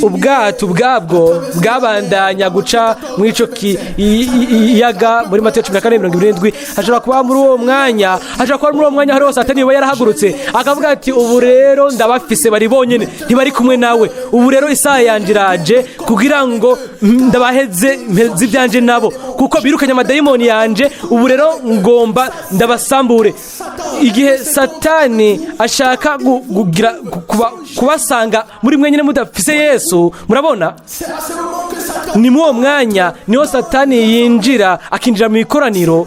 ubwato ubwabwo bwabandanya guca mu ico kiyaga muri Matayo 14:27. Hashobora kuba muri uwo mwanya, hashobora kuba muri uwo mwanya hariho Satani yoba yarahagurutse akavuga ati: "Ubu rero ndabafise, bari bonyene, ntibari kumwe nawe. Ubu rero isaha yanje iraje kugira ngo ndabaheze, mpeze ibyanje nabo, kuko birukanye amadayimoni yanje. Ubu rero ngomba ndabasambure." Igihe Satani ashaka kugira kubasanga muri mwenyine mudafise Yesu, murabona, ni muri uwo mwanya niho Satani yinjira, akinjira mu ikoraniro.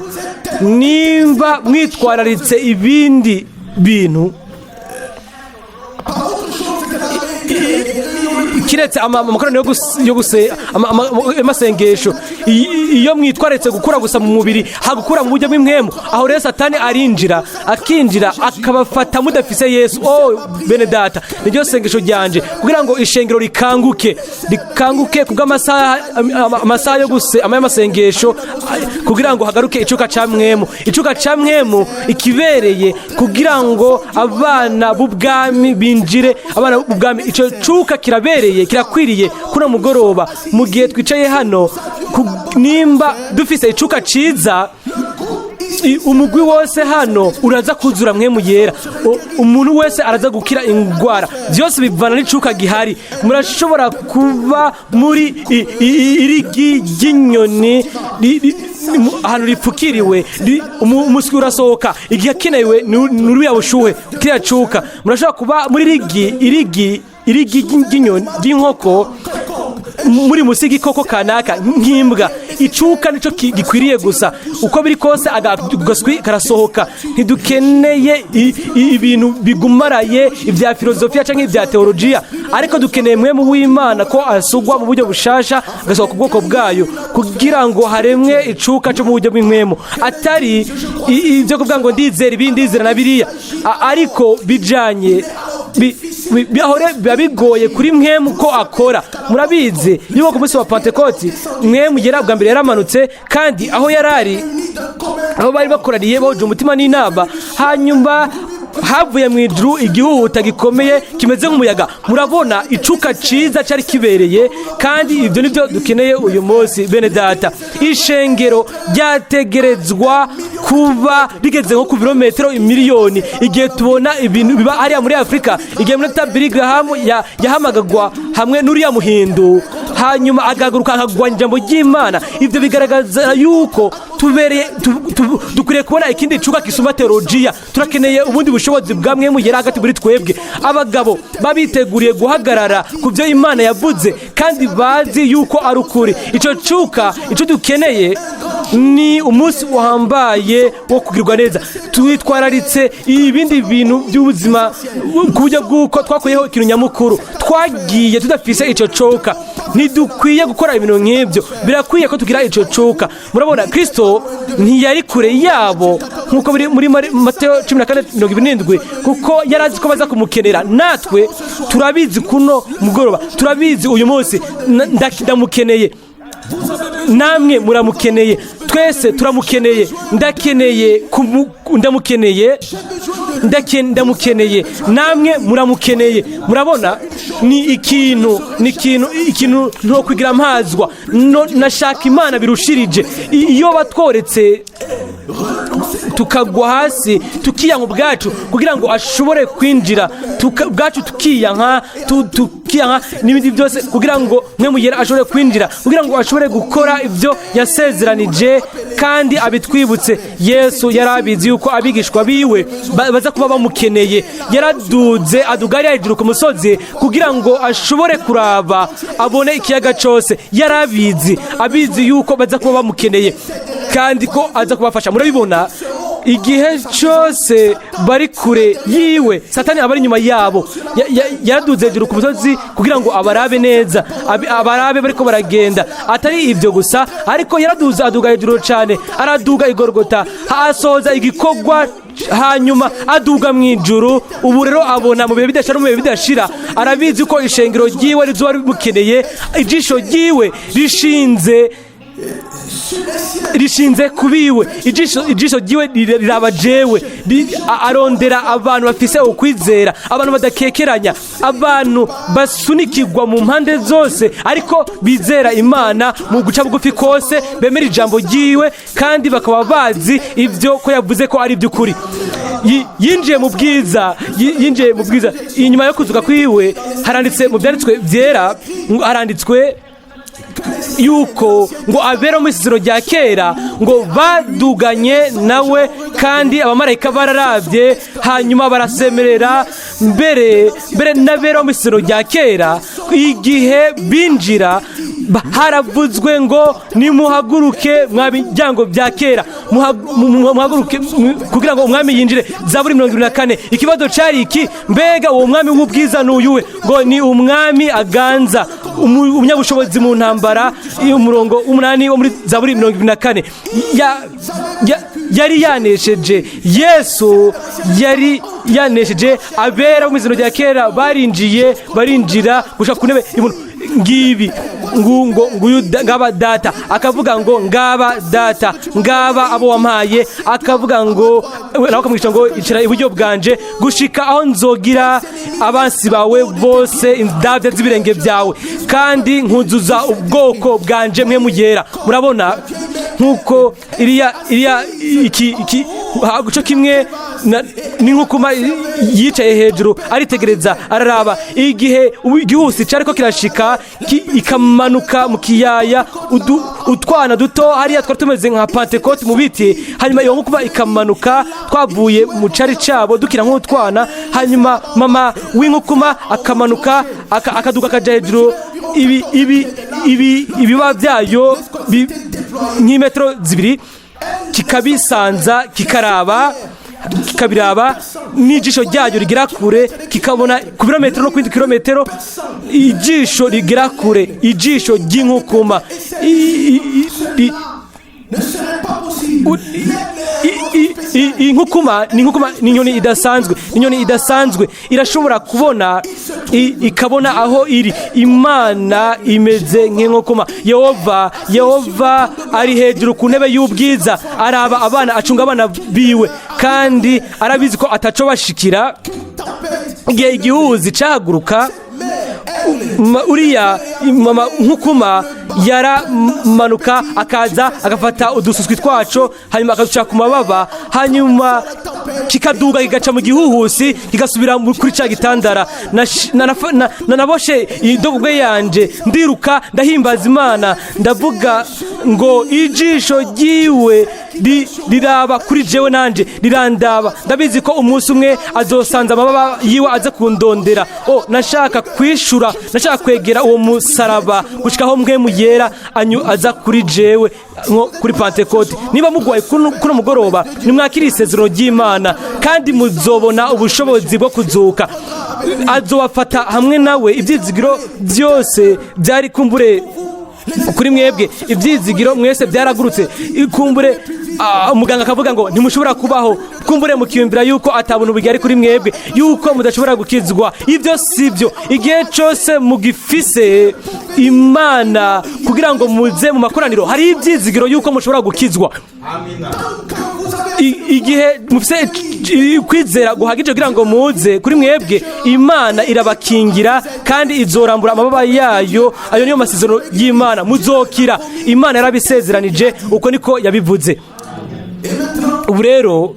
Nimba mwitwararitse ibindi bintu Par autre chose que la kiretse amakoraniro yo guse amasengesho, iyo mwitwararitse gukura gusa mu mubiri, hagukura mu buryo bw'impwemu, aho rero Satani arinjira, akinjira akabafata mudafise Yesu. Oh, bene data, niryo sengesho ryanje kugira ngo ishengero rikanguke, rikanguke kubw'amasaha, amasaha yo guse y'amasengesho, kugira ngo hagaruke icuka ca mwemu, icuka ca mwemu ikibereye kugira ngo abana b'ubwami binjire, abana b'ubwami. Ico cuka kirabereye, kirakwiriye kuno mugoroba mu gihe twicaye hano. Nimba dufise icuka ciza, umugwi wose hano uraza kuzura mwemu yera. Umuntu wese araza gukira ingwara. Byose bivana n'icuka gihari. Murashobora kuba muri irigi ry'inyoni ahantu ripfukiriwe, umuswi urasohoka igihe akenewe n'uriya bushuhe, kiriya cuka. Murashobora kuba muri irigi ry'inyoni, ry'inkoko, muri musi y'igikoko kanaka nk'imbwa. Icuka nico gikwiriye gusa. Uko biri kose agaswi karasohoka. Ntidukeneye ibintu bigumaraye, ibya filozofiya cyangwa ibya teolojiya, ariko dukeneye mwemu w'Imana ko asugwa mu buryo bushasha, agasohoka ku bwoko bwayo, kugira ngo haremwe icuka cyo mu buryo bw'impwemu, atari ibyo kuvuga ngo ndizera ibi, ndizera na biriya. Ariko bijanye bahore biba bigoye kuri mwemu ko akora. Murabizi yuko ku munsi wa Pantekoti mwemu yera bwa mbere yaramanutse, kandi aho yarari, aho bari bakoraniye bahuje umutima n'inama, hanyuma havuye mu ijuru igihuhuta gikomeye kimeze nk'umuyaga. Murabona, icuka ciza cyari kibereye, kandi ibyo nibyo dukeneye uyu munsi, bene data. Ishengero ryategerezwa kuba rigeze nko ku birometero imiliyoni. Igihe tubona ibintu biba hariya muri Afurika, igihe muri Billy Graham yahamagagwa hamwe n'uriya muhindu, hanyuma agahaguruka akagwanya ijambo ry'Imana, ibyo bigaragaza yuko tubereye dukwiriye kubona ikindi cuka kisumba teolojiya. Turakeneye ubundi bushobozi bwa mwemu yera hagati muri twebwe, abagabo babiteguriye guhagarara ku byo Imana yavuze kandi bazi yuko ari ukuri. Icyo cuka icyo dukeneye. Ni umunsi uhambaye wo kugirwa neza. Twitwararitse ibindi bintu by'ubuzima ku buryo bw'uko twakuyeho ikintu nyamukuru. Twagiye tudafise icyo coka. Ntidukwiye gukora ibintu nk'ibyo. Birakwiye ko tugira icyo coka. Murabona, Kristo ntiyari kure yabo, nk'uko biri muri Mateyo 14:27, kuko yari azi ko baza kumukenera. Natwe turabizi kuno mugoroba, turabizi uyu munsi. Ndamukeneye, namwe muramukeneye, twese turamukeneye. Ndakeneye ndamukeneye, ndamukeneye, namwe muramukeneye. Murabona, ni ikintu ikintu nto kugira mpazwa no, nashaka Imana birushirije. Iyo batworetse tukagwa hasi, tukiyanka ubwacu kugira ngo ashobore kwinjira, ubwacu tukiyanka, tukiyanka n'ibindi byose kugira ngo mwe mugera ashobore kwinjira, kugira ngo ashobore gukora ibyo yasezeranije kandi abitwibutse. Yesu yari abizi yuko abigishwa biwe baza kuba bamukeneye. Yaraduze, aduga hariya hejuru ku musozi kugira ngo ashobore kuraba, abone ikiyaga cyose. Yari abizi, abizi yuko baza kuba bamukeneye kandi ko aza kubafasha. Murabibona, igihe cyose bari kure yiwe, Satani aba ari inyuma yabo. Yaraduze hejuru ku musozi kugira ngo abarabe neza, abarabe bariko baragenda. Atari ibyo gusa, ariko yaraduze, aduga hejuru cyane, araduga igorogota, asohoza igikorwa, hanyuma aduga mu ijuru. Ubu rero abona mu bihe bidashira no mu bihe bidashira. Arabizi ko ishengero ryiwe rizoba rimukeneye. Ijisho ryiwe rishinze kubiwe. Ijisho ryiwe riraba jewe. Arondera abantu bafise ukwizera, abantu badakekeranya, abantu basunikirwa mu mpande zose ariko bizera Imana mu guca bugufi kose, bemera ijambo ryiwe kandi bakaba bazi ibyo ko yavuze ko ari iby'ukuri. Yinjiye mu bwiza, yinjiye mu bwiza inyuma yo kuzuka kwiwe. Haranditse mu byanditswe byera, ngo haranditswe yuko ngo abera mu isezerano rya kera ngo baduganye nawe, kandi abamarayika bararabye hanyuma barasemerera. Mbere n'abera mu isezerano rya kera, igihe binjira, haravuzwe ngo: "Nimuhaguruke mwa miryango bya kera, muhaguruke kugira ngo umwami yinjire." Zaburi 74. Ikibazo cyari iki: mbega uwo mwami w'ubwiza ni uyuwe? Ngo ni umwami aganza, umunyabushobozi mu ntambara. Umurongo w'umunani wo muri Zaburi 74. Yari yanesheje. Yesu yari yanesheje. Abera bo mu izina rya kera barinjiye, barinjira gushika ku ntebe y'ubuntu. Ngibi ngo nguyu ngaba Data. Akavuga ngo: "Ngaba Data, ngaba abo wampaye." Akavuga ngo, nawe akamwigisha ngo: "Icara iburyo bwanje gushika aho nzogira abansi bawe bose indabyo z'ibirenge byawe, kandi nkuzuza ubwoko bwanje mwe mugera." Murabona, nkuko iriya iki guco kimwe n'inkukuma yicaye hejuru, aritegereza, araraba igihe igihusi cyariko kirashika, ikamanuka mu kiyaya, utwana duto hariya twari tumeze nka Pentecote mu biti. Hanyuma iyo nkukuma ikamanuka, twavuye mu cari cabo dukira nk'utwana. Hanyuma mama w'inkukuma akamanuka, akaduga, akaja hejuru, ibi ibiba byayo nk'imetero 2, kikabisanza, kikaraba, kikabiraba n'ijisho ryayo rigera kure, kikabona ku birometero no ku bindi kilometero. Ijisho rigera kure, ijisho ry'inkukuma. Inkukuma ni inkukuma, ni inyoni idasanzwe, ni inyoni idasanzwe. Irashobora kubona, ikabona aho iri. Imana imeze nk'inkukuma. Yehova ari hejuru ku ntebe y'ubwiza, araba abana, acunga abana biwe, kandi arabizi ko ataco bashikira. Igihe igihuzi cahaguruka, uriya mama nkukuma yaramanuka, akaza agafata udususwi twaco, hanyuma akaduca ku mababa, hanyuma Kikaduga, kigaca mu gihuhusi, kigasubira kuri ca gitandara. Nanaboshe indogobwe yanje, ndiruka, ndahimbaza Imana, ndavuga ngo ijisho ryiwe riraba kuri jewe, nanje rirandaba. Ndabizi ko umunsi umwe azosanza amababa yiwe aza kundondera. O, nashaka kwishura, nashaka kwegera uwo musaraba gushikaho Mpwemu Yera anyu aza kuri jewe nko kuri Pantekote. Niba mugwaye kuno mugoroba, nimwakire isezerano ry'Imana kandi muzobona ubushobozi bwo kuzuka. Azobafata hamwe nawe. Ibyizigiro byose byari kumbure kuri mwebwe, ibyizigiro mwese byaragurutse. Kumbure umuganga akavuga ngo ntimushobora kubaho, kumbure mukiyumvira yuko atabuntu bugari kuri mwebwe, yuko mudashobora gukizwa. Ibyo si byo. Igihe cyose mugifise Imana kugira ngo muze mu makoraniro, hari ibyizigiro yuko mushobora gukizwa. Igihe mufise kwizera guhagije kugira ngo muze kuri mwebwe, Imana irabakingira kandi izorambura amababa yayo. Ayo niyo masezerano y'Imana. Muzokira. Imana yarabisezeranije, uko niko yabivuze. Ubu rero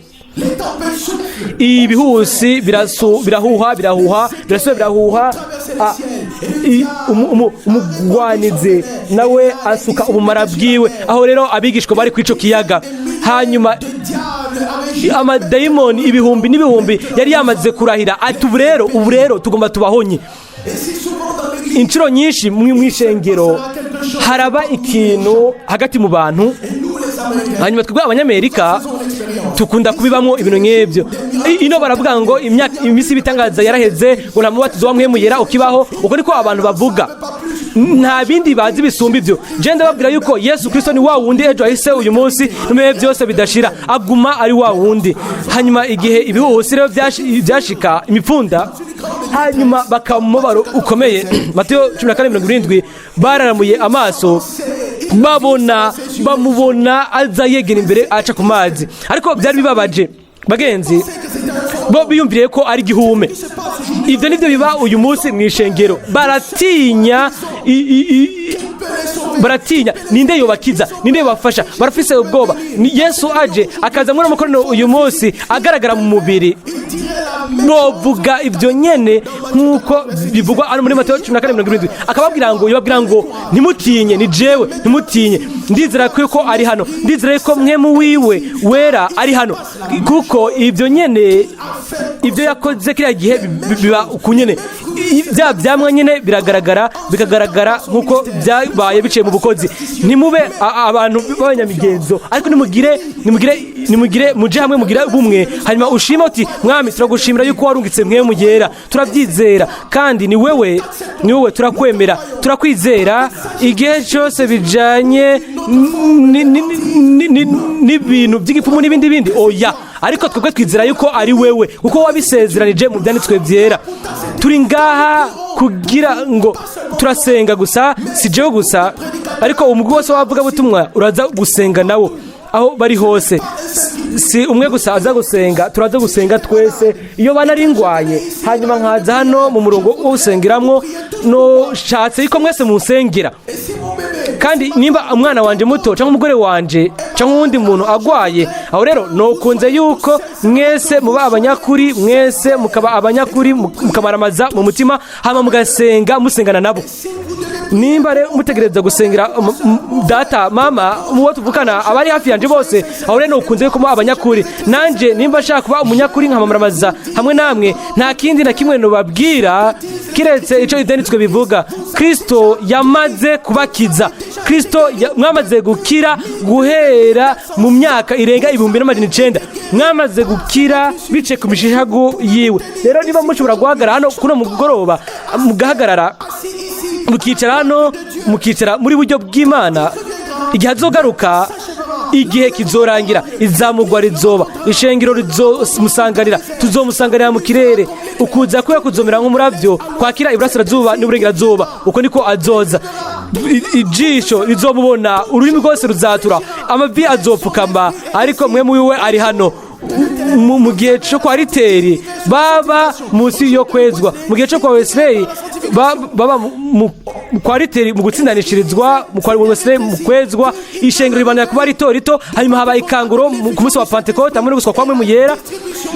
ibihusi birahuha, birahuha, birasubira, birahuha. Umugwanizi nawe asuka ubumara bwiwe. Aho rero abigishwa bari kuri ico kiyaga, hanyuma amadayimoni ibihumbi n'ibihumbi yari yamaze kurahira ati: "Ubu rero, ubu rero tugomba tubahonye." Inshuro nyinshi mw'ishengero haraba ikintu hagati mu bantu, hanyuma twebwe Abanyamerika tukunda kubibamo ibintu nk'ibyo. Ino baravuga ngo imyaka, iminsi y'ibitangaza yaraheze, ngo nta mubatizo wa Mpwemu Yera ukibaho. Uko niko abantu bavuga, nta bindi bazi bisumba ibyo. Je ndababwira yuko Yesu Kristo ni wa wundi ejo hahise, uyu munsi n'ibihe byose bidashira. Aguma ari wa wundi. Hanyuma igihe ibihuhusi rero byashika imipfunda, hanyuma bakaba mu mubabaro ukomeye, Matayo 14:70, bararamuye amaso, babona, bamubona aza yegera imbere, aca ku mazi. Ariko byari bibabaje bagenzi bo, biyumviriye ko ari igihume. Ibyo nibyo biba uyu munsi mu ishengero. Baratinya, baratinya. Ninde yobakiza? Ninde yobafasha? Barafise ubwoba. Ni Yesu aje akaza muri amakoraniro uyu munsi agaragara mu mubiri, bovuga ibyo nyene nk'uko bivugwa hano muri Matayo 14:70. Akababwira ngo, yababwira ngo: "Ntimutinye, ni jewe, ntimutinye." Ndizera ko ari hano. Ndizera ko Mpwemu wiwe Wera ari hano, kuko ibyo nyene, ibyo yakoze kiriya gihe biba uku nyene. Bya byamwa nyene biragaragara, bikagaragara nk'uko byabaye biciye mu bukozi. Ntimube abantu b'abanyamigenzo, ariko nimugire muje hamwe, mugire bumwe, hanyuma ushime uti: "Mwami, turagushimira yuko warungitse Mpwemu Yera. Turabyizera kandi ni wewe, ni wowe, turakwemera, turakwizera." Igihe cyose bijanye n'ibintu by'igipfumu n'ibindi bindi, oya. Ariko twebwe twizera yuko ari wewe, kuko wabisezeranije mu byanditswe byera. Turi ngaha kugira ngo turasenga gusa, si jewe gusa, ariko umugwi wose w'abavugabutumwa uraza gusenga nawo aho bari hose. Si umwe gusa aza gusenga, turaza gusenga twese. Iyo bana ari ngwaye, hanyuma nkaza hano mu murongo wo gusengeramwo, noshatse yuko mwese munsengera. Kandi nimba umwana wanje muto cyangwa umugore wanje cyangwa uwundi muntu agwaye, aho rero nokunze yuko mwese muba abanyakuri, mwese mukaba abanyakuri, mukamaramaza mu mutima, hama mugasenga, musengana nabo. Nimba rero mutegereza gusengera data, mama, uwo tuvukana, abari hafi yanje bose, aho rero nokunze yuko muba abanyakuri. Nanje nimba nshaka kuba umunyakuri nkamaramaza hamwe namwe, nta kindi na kimwe nobabwira kiretse ico Ivyanditswe bivuga: Kristo yamaze kubakiza. Kristo mwamaze gukira guhera mu myaka irenga 1900. Mwamaze gukira bice ku mishishagu yiwe. Rero niba mushobora guhagarara hano kuno mugoroba, mugahagarara, mukicara hano, mukicara muri buryo bw'Imana, igihe azogaruka, igihe kizorangira, izamugwa rizoba, ishengero rizomusanganira, tuzomusanganira mu kirere. Ukuza kwe kuzomera nk'umuravyo kwakira iburasirazuba n'uburengerazuba. Uko niko azoza. Ijisho rizomubona, ururimi rwose ruzatura, amavi azopfukama. Ariko mwe wiwe ari hano. Mu gihe cyo kwa Riteri baba munsi yo kwezwa, mu gihe cyo kwa Wesley baba kwa Riteri mu gutsindanishirizwa, mu kwa Wesley mu kwezwa. Ishengero ribandanya kuba rito rito. Hanyuma haba ikanguro ku munsi wa Pentecote, hamwe no guswa kwa Mpwemu Yera,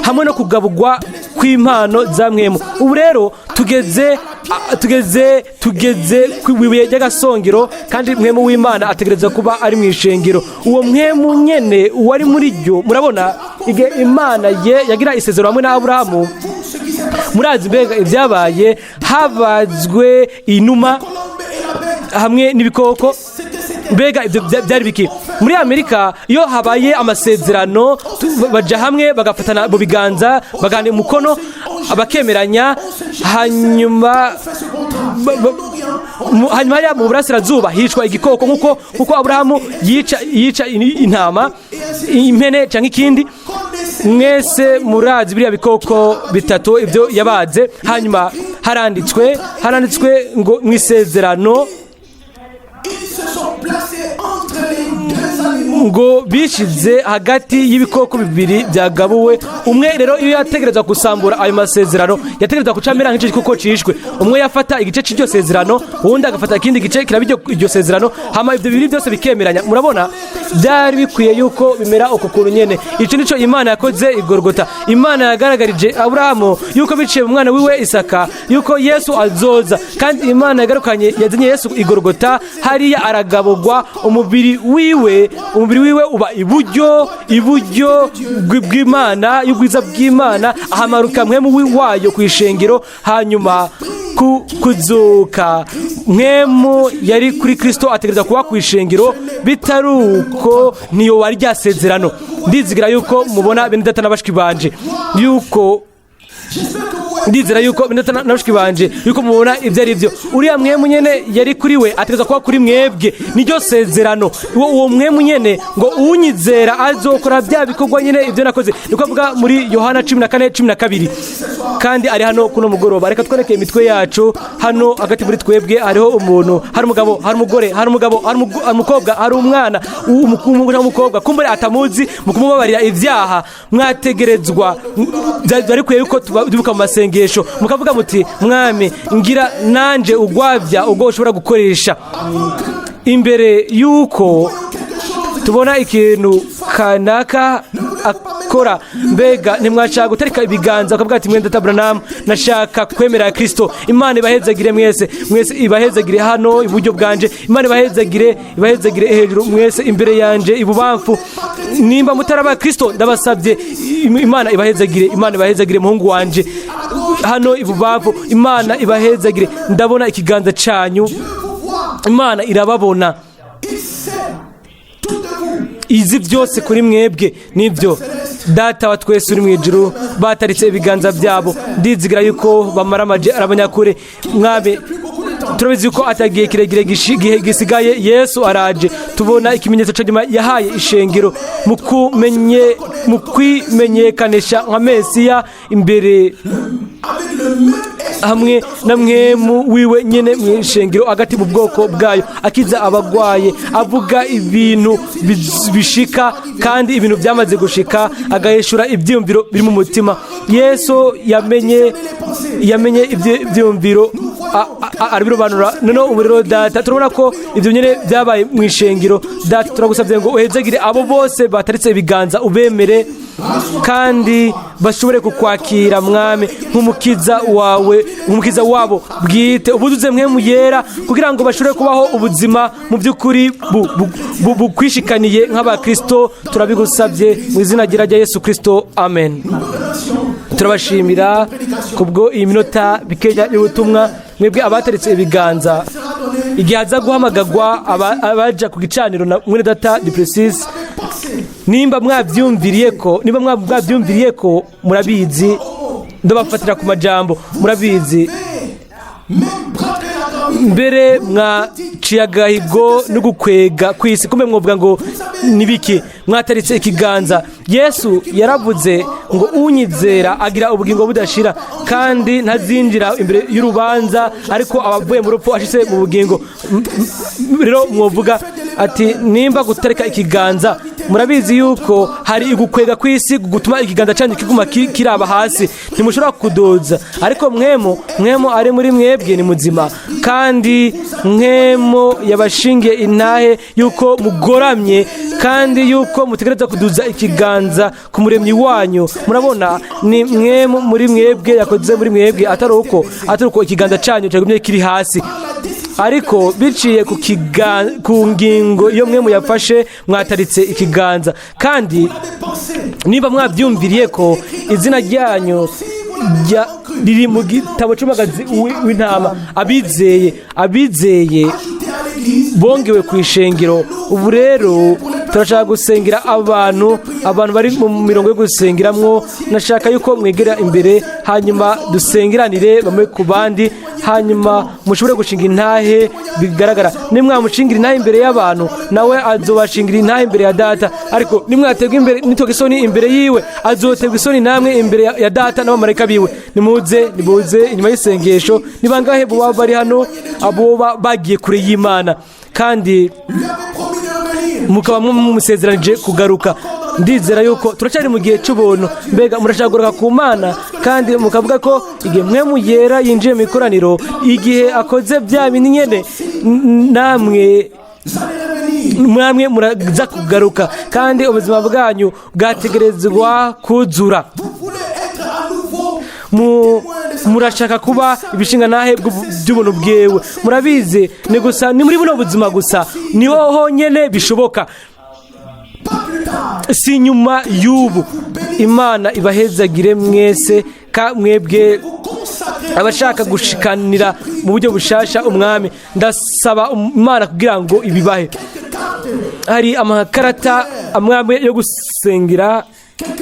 hamwe no kugaburwa kw'impano za Mpwemu. Ubu rero tugeze ku ibuye ry'agasongero, kandi Mpwemu w'Imana ategereza kuba ari mu ishengero, uwo Mpwemu nyene wari muri ryo. Murabona igihe Imana ye yagira isezerano hamwe na Aburahamu, murazi mbega ibyabaye? Habazwe inuma hamwe n'ibikoko. Mbega ibyo byari biki? Muri Amerika iyo habaye amasezerano, baja hamwe, bagafatana mu biganza, bagahana umukono, bakemeranya. Hanyuma hariya mu burasirazuba hicwa igikoko, nkuko Aburahamu yica intama, impene cyangwa ikindi. Mwese murazi biriya bikoko bitatu ibyo yabaze. Hanyuma haranditswe ngo mu isezerano Ils se sont placés entre les deux animaux. ngo bishize hagati y'ibikoko bibiri byagabuwe. Umwe rero iyo yategereza gusambura ayo masezerano, yategereza guca amera nk'icyo gikoko cishwe. Umwe yafata igice cy'iryo sezerano, uwundi agafata ikindi gice kiraba iryo sezerano, hama ibyo bibiri byose bikemeranya. Murabona, byari bikwiye yuko bimera uko kuntu nyene. Ico nico Imana yakoze igorogota. Imana yagaragarije Aburahamu yuko biciye mu mwana wiwe Isaka yuko Yesu azoza, kandi Imana yagarukanye, yazanye Yesu igorogota. Hariya aragabugwa, umubiri wiwe uba iburyo bw'Imana, y'ubwiza bw'Imana, ahamaruka Mpwemu wayo ku ishengero. Hanyuma ku kuzuka, Mpwemu yari kuri Kristo ategereza kuba ku ishengero, bitari uko niyo wari rya sezerano. Ndizigira yuko mubona, bene data na bashiki banje, yuko J'espère que vous voyez. ndizera yuko, bene data na bashiki banje, yuko mubona ibyo ari byo. Uriya Mpwemu nyene yari kuri we ategereza kuba kuri mwebwe, niryo sezerano. Uwo Mpwemu nyene ngo unyizera azokora bya bikorwa nyene ibyo nakoze, niko avuga muri Yohana 14:12. Kandi ari hano kuno mugoroba. Reka twereke imitwe yacu. Hano hagati muri twebwe hariho umuntu, hari umugabo, hari umugore, hari umugabo, hari umukobwa, hari umwana, umuhungu cyangwa umukobwa kumbure atamuzi. Mu kumubabarira ibyaha mwategerezwa, byari bikwiye yuko tubibuka mu masengesho, mukavuga muti: "Mwami, ngira nanje ugwabya ubwo ushobora gukoresha." Imbere yuko tubona ikintu kanaka akora, mbega ntimwashaka gutarika ibiganza ukavuga ati: "Mwene data Branham, nashaka kwemera Kristo"? Imana ibahezagire mwese, mwese ibahezagire. Hano iburyo bwanje, Imana ibahezagire, ibahezagire hejuru mwese, imbere yanje ibubamfu. Nimba mutaraba Kristo, ndabasabye, Imana ibahezagire, Imana ibahezagire. Muhungu wanje hano ibubamfu, Imana ibahezagire. Ndabona ikiganza canyu. Dieu vous voit. Imana irababona. Il sait tout de vous. Izi byose kuri mwebwe. Nibyo, Data wa twese uri mu ijuru, bataritse ibiganza byabo. Ndizigira yuko bamaramaje ari abanyakure. Mwami, turabizi yuko atagiye kirekire gisigaye. Yesu araje. Tubona ikimenyetso cya nyuma yahaye ishengero mu kwimenyekanisha nka Mesiya imbere Avec le même esprit hamwe na Mpwemu wiwe nyene mu ishengero, hagati mu bwoko bwayo, akiza abagwaye, avuga ibintu bishika kandi ibintu byamaze gushika, agahishura ibyiyumviro biri mu mutima. Yesu yamenye ibyiyumviro, arabirobanura. Noneho ubu rero, Data, turabona ko ibyo nyine byabaye mu ishengero. Data, turagusabye ngo uhezagire abo bose bataritse ibiganza, ubemere kandi bashobore kukwakira, Mwami, nk'umukiza wawe, nk'umukiza wabo bwite. Ubuzuze Mpwemu Yera kugira ngo bashobore kubaho ubuzima mu by'ukuri bukwishikaniye nk'abakristo. Turabigusabye mu izina rya Yesu Kristo, amen. Turabashimira kubwo iyi minota bikeya y'ubutumwa. Mwebwe abateretse ibiganza, igihe aza guhamagagwa abaja ku gicaniro na mwene data Duplessis, nimba mwabyumviriye ko murabizi, ndabafatira ku majambo, murabizi mbere mwaciye agahigo no gukwega ku isi. Kumbe mwovuga ngo nibiki mwataritse ikiganza? Yesu yaravuze ngo unyizera agira ubugingo budashira, kandi ntazinjira imbere y'urubanza, ariko abavuye mu rupfu ashitse mu bugingo. Rero mwovuga Ati nimba gutarika ikiganza, murabizi yuko hari igukwega kw'isi gutuma ikiganza cyanyu kiguma kiraba hasi, ntimushobora kuduza. Ariko Mpwemu ari muri mwebwe ni muzima, kandi Mpwemu yabashingiye intahe yuko mugoramye kandi yuko mutegereza kuduza ikiganza ku Muremyi wanyu. Murabona, ni Mpwemu muri mwebwe yakoze muri mwebwe, atari uko ikiganza cyanyu cyagumye kiri hasi. Ariko biciye ku ngingo iyo mwe muyafashe, mwataritse ikiganza. Kandi niba mwabyumviriye ko izina ryanyu riri mu gitabo cy'umwagazi w'intama, abizeye bongewe ku ishengero. Ubu rero turashaka gusengera abantu bari mu mirongo yo gusengeramwo. Nashaka yuko mwegera imbere, hanyuma dusengeranire bamwe ku bandi, hanyuma mushobore gushinga intahe bigaragara. Nimwamushingira intahe imbere y'abantu, nawe azobashingira intahe imbere ya Data. Ariko nimwaterwa imbere nitoga isoni imbere yiwe, azoterwa isoni namwe imbere ya Data n'abamarayika biwe. Nimuze, nimuze inyuma y'isengesho. Ni bangahe boba bari hano abo bagiye kure y'Imana kandi mukaba mumusezeranije kugaruka? Ndizera yuko turacyari mu gihe cy'ubuntu. Mbega murashaka kugaruka ku Mana kandi mukavuga ko igihe Mpwemu Yera yinjiye mu ikoraniro, igihe akoze bya bindi nyene, namwe muraza kugaruka, kandi ubuzima bwanyu bwategerezwa kuzura? Murashaka kuba ibishinga nahe by'ubuntu bwewe? Murabizi, ni gusa ni muri buno buzima gusa niho honyene bishoboka, si nyuma y'ubu. Imana ibahezagire mwese. Ka mwebwe abashaka gushikanira mu buryo bushasha Umwami, ndasaba Imana kugira ngo ibibahe. Hari amakarata amwe amwe yo gusengera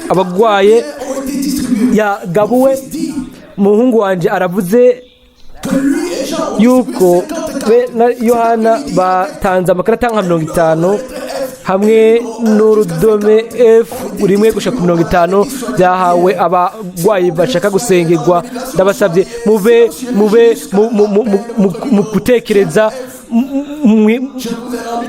abagwaye yagabuwe. Umuhungu wanjye aravuze yuko be na Yohana batanze amakarata nka 50 hamwe n'urudome F 1 gushika ku 50, byahawe abagwayi bashaka gusengerwa. Ndabasabye mube mu gutekereza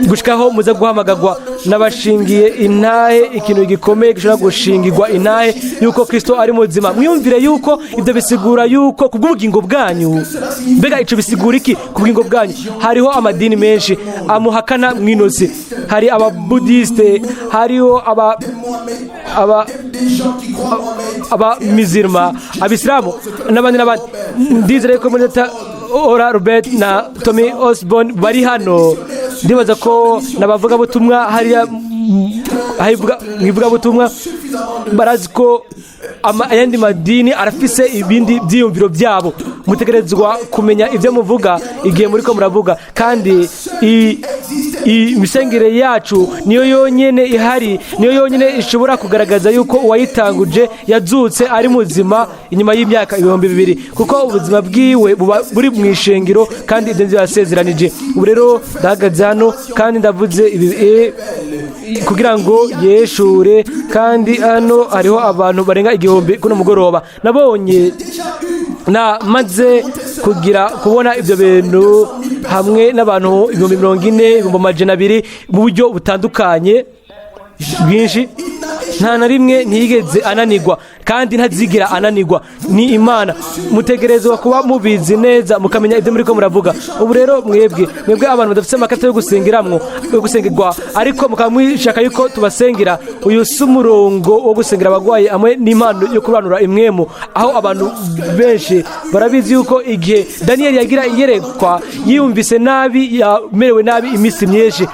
gushikaho muze guhamagagwa. N'abashingiye intahe ikintu gikomeye gishobora gushingirwa intahe yuko Kristo ari muzima. Mwiyumvire yuko ibyo bisigura yuko ku bw'ubugingo bwanyu. Mbega ico bisigura iki ku bugingo bwanyu? Hariho amadini menshi amuhakana mwinosi. Hari ababudiste, hariho aba abamizirima, abisilamu n'abandi n'abandi. Ndizere ko muri data Ora Robert na Tommy Osborne bari hano. Ndibaza ko n'abavugabutumwa hariya mu ivugabutumwa barazi ko ayandi madini arafise ibindi byiyumviro byabo. Mutegerezwa kumenya ibyo muvuga igihe muriko muravuga. Kandi imisengere yacu niyo yonyene ihari, niyo yonyene ishobora kugaragaza yuko uwayitanguje yazutse ari muzima inyuma y'imyaka 2000, kuko ubuzima bwiwe buba buri mu ishengero, kandi ibyo nivyo yasezeranije. Ubu rero ndahagaze hano kandi ndavuze ibi kugira ngo yeshure. Kandi hano hariho abantu barenga 1000 kuno mugoroba. Nabonye na maze kugira kubona ibyo bintu hamwe n'abantu 40,000, 200,000, mu buryo butandukanye bwinshi. Nta na rimwe ntiyigeze ananirwa kandi ntazigera ananirwa, ni Imana. Mutegerezwa kuba mubizi neza, mukamenya ibyo muriko muravuga. Ubu rero mwebwe abantu badafite amakarita yo gusengeramwo, yo gusengerwa, ariko mukaba mwishaka yuko tubasengera, uyu si umurongo wo gusengera abagwayi hamwe n'impano yo kubanura impwemu, aho abantu benshi barabizi yuko igihe Daniyeli yagira iyerekwa yiyumvise nabi, yamerewe nabi iminsi myinshi.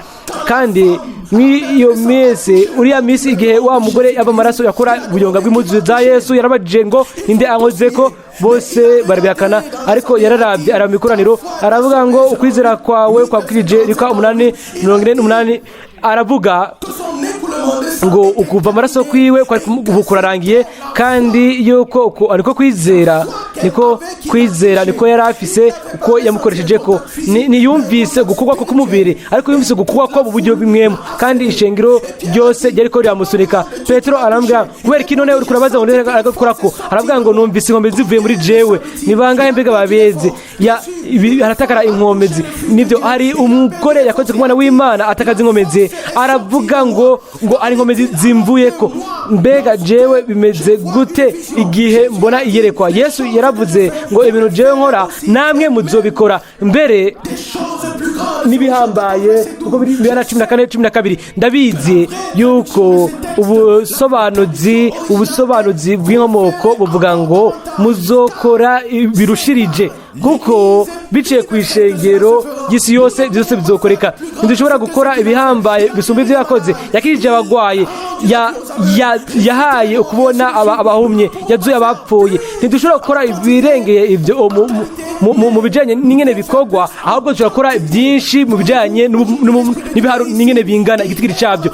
Kandi mw'iyo minsi, uriya minsi, igihe wa mugore yava amaraso yakora ubuyonga bw'impuzu za Yesu, yarabajije ngo: "Ninde ankoze ko?" Bose barabihakana, ariko yararabye araba mu ikoraniro, aravuga ngo: "Ukwizera kwawe kwakirije." Luka 8:48, aravuga. Son écoulement de Ngo ukuva amaraso kwiwe kwari ubu kurarangiye, kandi yuko uko ariko kwizera, niko kwizera niko yari afise uko yamukoresheje ko ntiyumvise gukorwa ko k'umubiri, ariko yumvise gukorwa ko mu buryo bw'impwemu, kandi ishengero ryose ryariko riramusunika. Petero arambwira: "Kubera iki none uriko urabaza ngo aragakora ko?" Aravuga ngo: "Numvise inkomezi zivuye muri jewe." Ni bangahe mbega babeze ya haratakara inkomezi? Nibyo, hari umugore yakoze ku mwana w'Imana atakaza inkomezi, aravuga ngo ari inkomezi zimvuye ko. Mbega jewe bimeze gute igihe mbona iyerekwa? Yesu yaravuze ngo: "Ibintu jewe nkora namwe muzobikora, mbere n'ibihambaye," kuko biri 14:12. Ndabizi yuko ubusobanuzi bw'inkomoko buvuga ngo muzokora birushirije, kuko biciye ku ishengero ry'isi yose byose bizokoreka. Ntidushobora gukora ibihambaye bisumba ibyo yakoze. Yakijije abagwayi, yahaye ukubona abahumye, yazuye abapfuye. Ntidushobora gukora ibirengeye ibyo mu bijanye n'ingene bikorwa, ahubwo dushobora gukora byinshi mu bijanye n'ibiharu n'ingene bingana igitigiri cabyo.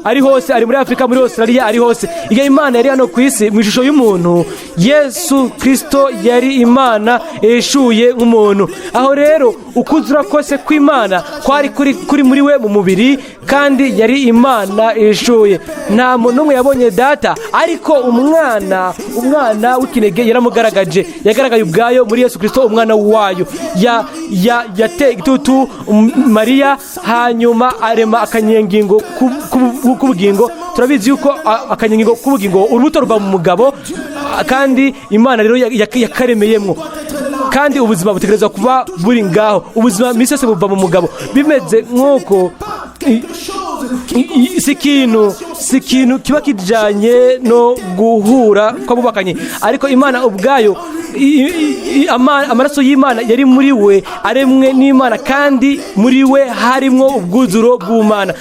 Ari hose, ari muri Afurika, muri Australia, ari hose. Igihe Imana yari hano ku isi mu ishusho y'umuntu, Yesu Kristo yari Imana yishuye nk'umuntu. Aho rero ukuzura kose kw'Imana kwari kuri muri we mu mubiri, kandi yari Imana yishuye. Nta muntu n'umwe yabonye Data, ariko umwana w'ikinege yaramugaragaje. Yagaragaye ubwayo muri Yesu Kristo, umwana wayo. Yateye igitutu Mariya, hanyuma arema akanyengingo k'ubugingo. Turabizi yuko akanyengingo k'ubugingo, urubuto ruva mu mugabo, kandi Imana rero yakaremeyemwo, kandi ubuzima butegerezwa kuba buri ngaho. Ubuzima iminsi yose buva mu mugabo. Bimeze nk'uko si ikintu kiba kijanye no guhura kw'abubakanye, ariko Imana ubwayo, amaraso y'Imana yari muri we, aremwe n'Imana, kandi muri we harimwo ubwuzuro bw'Umana.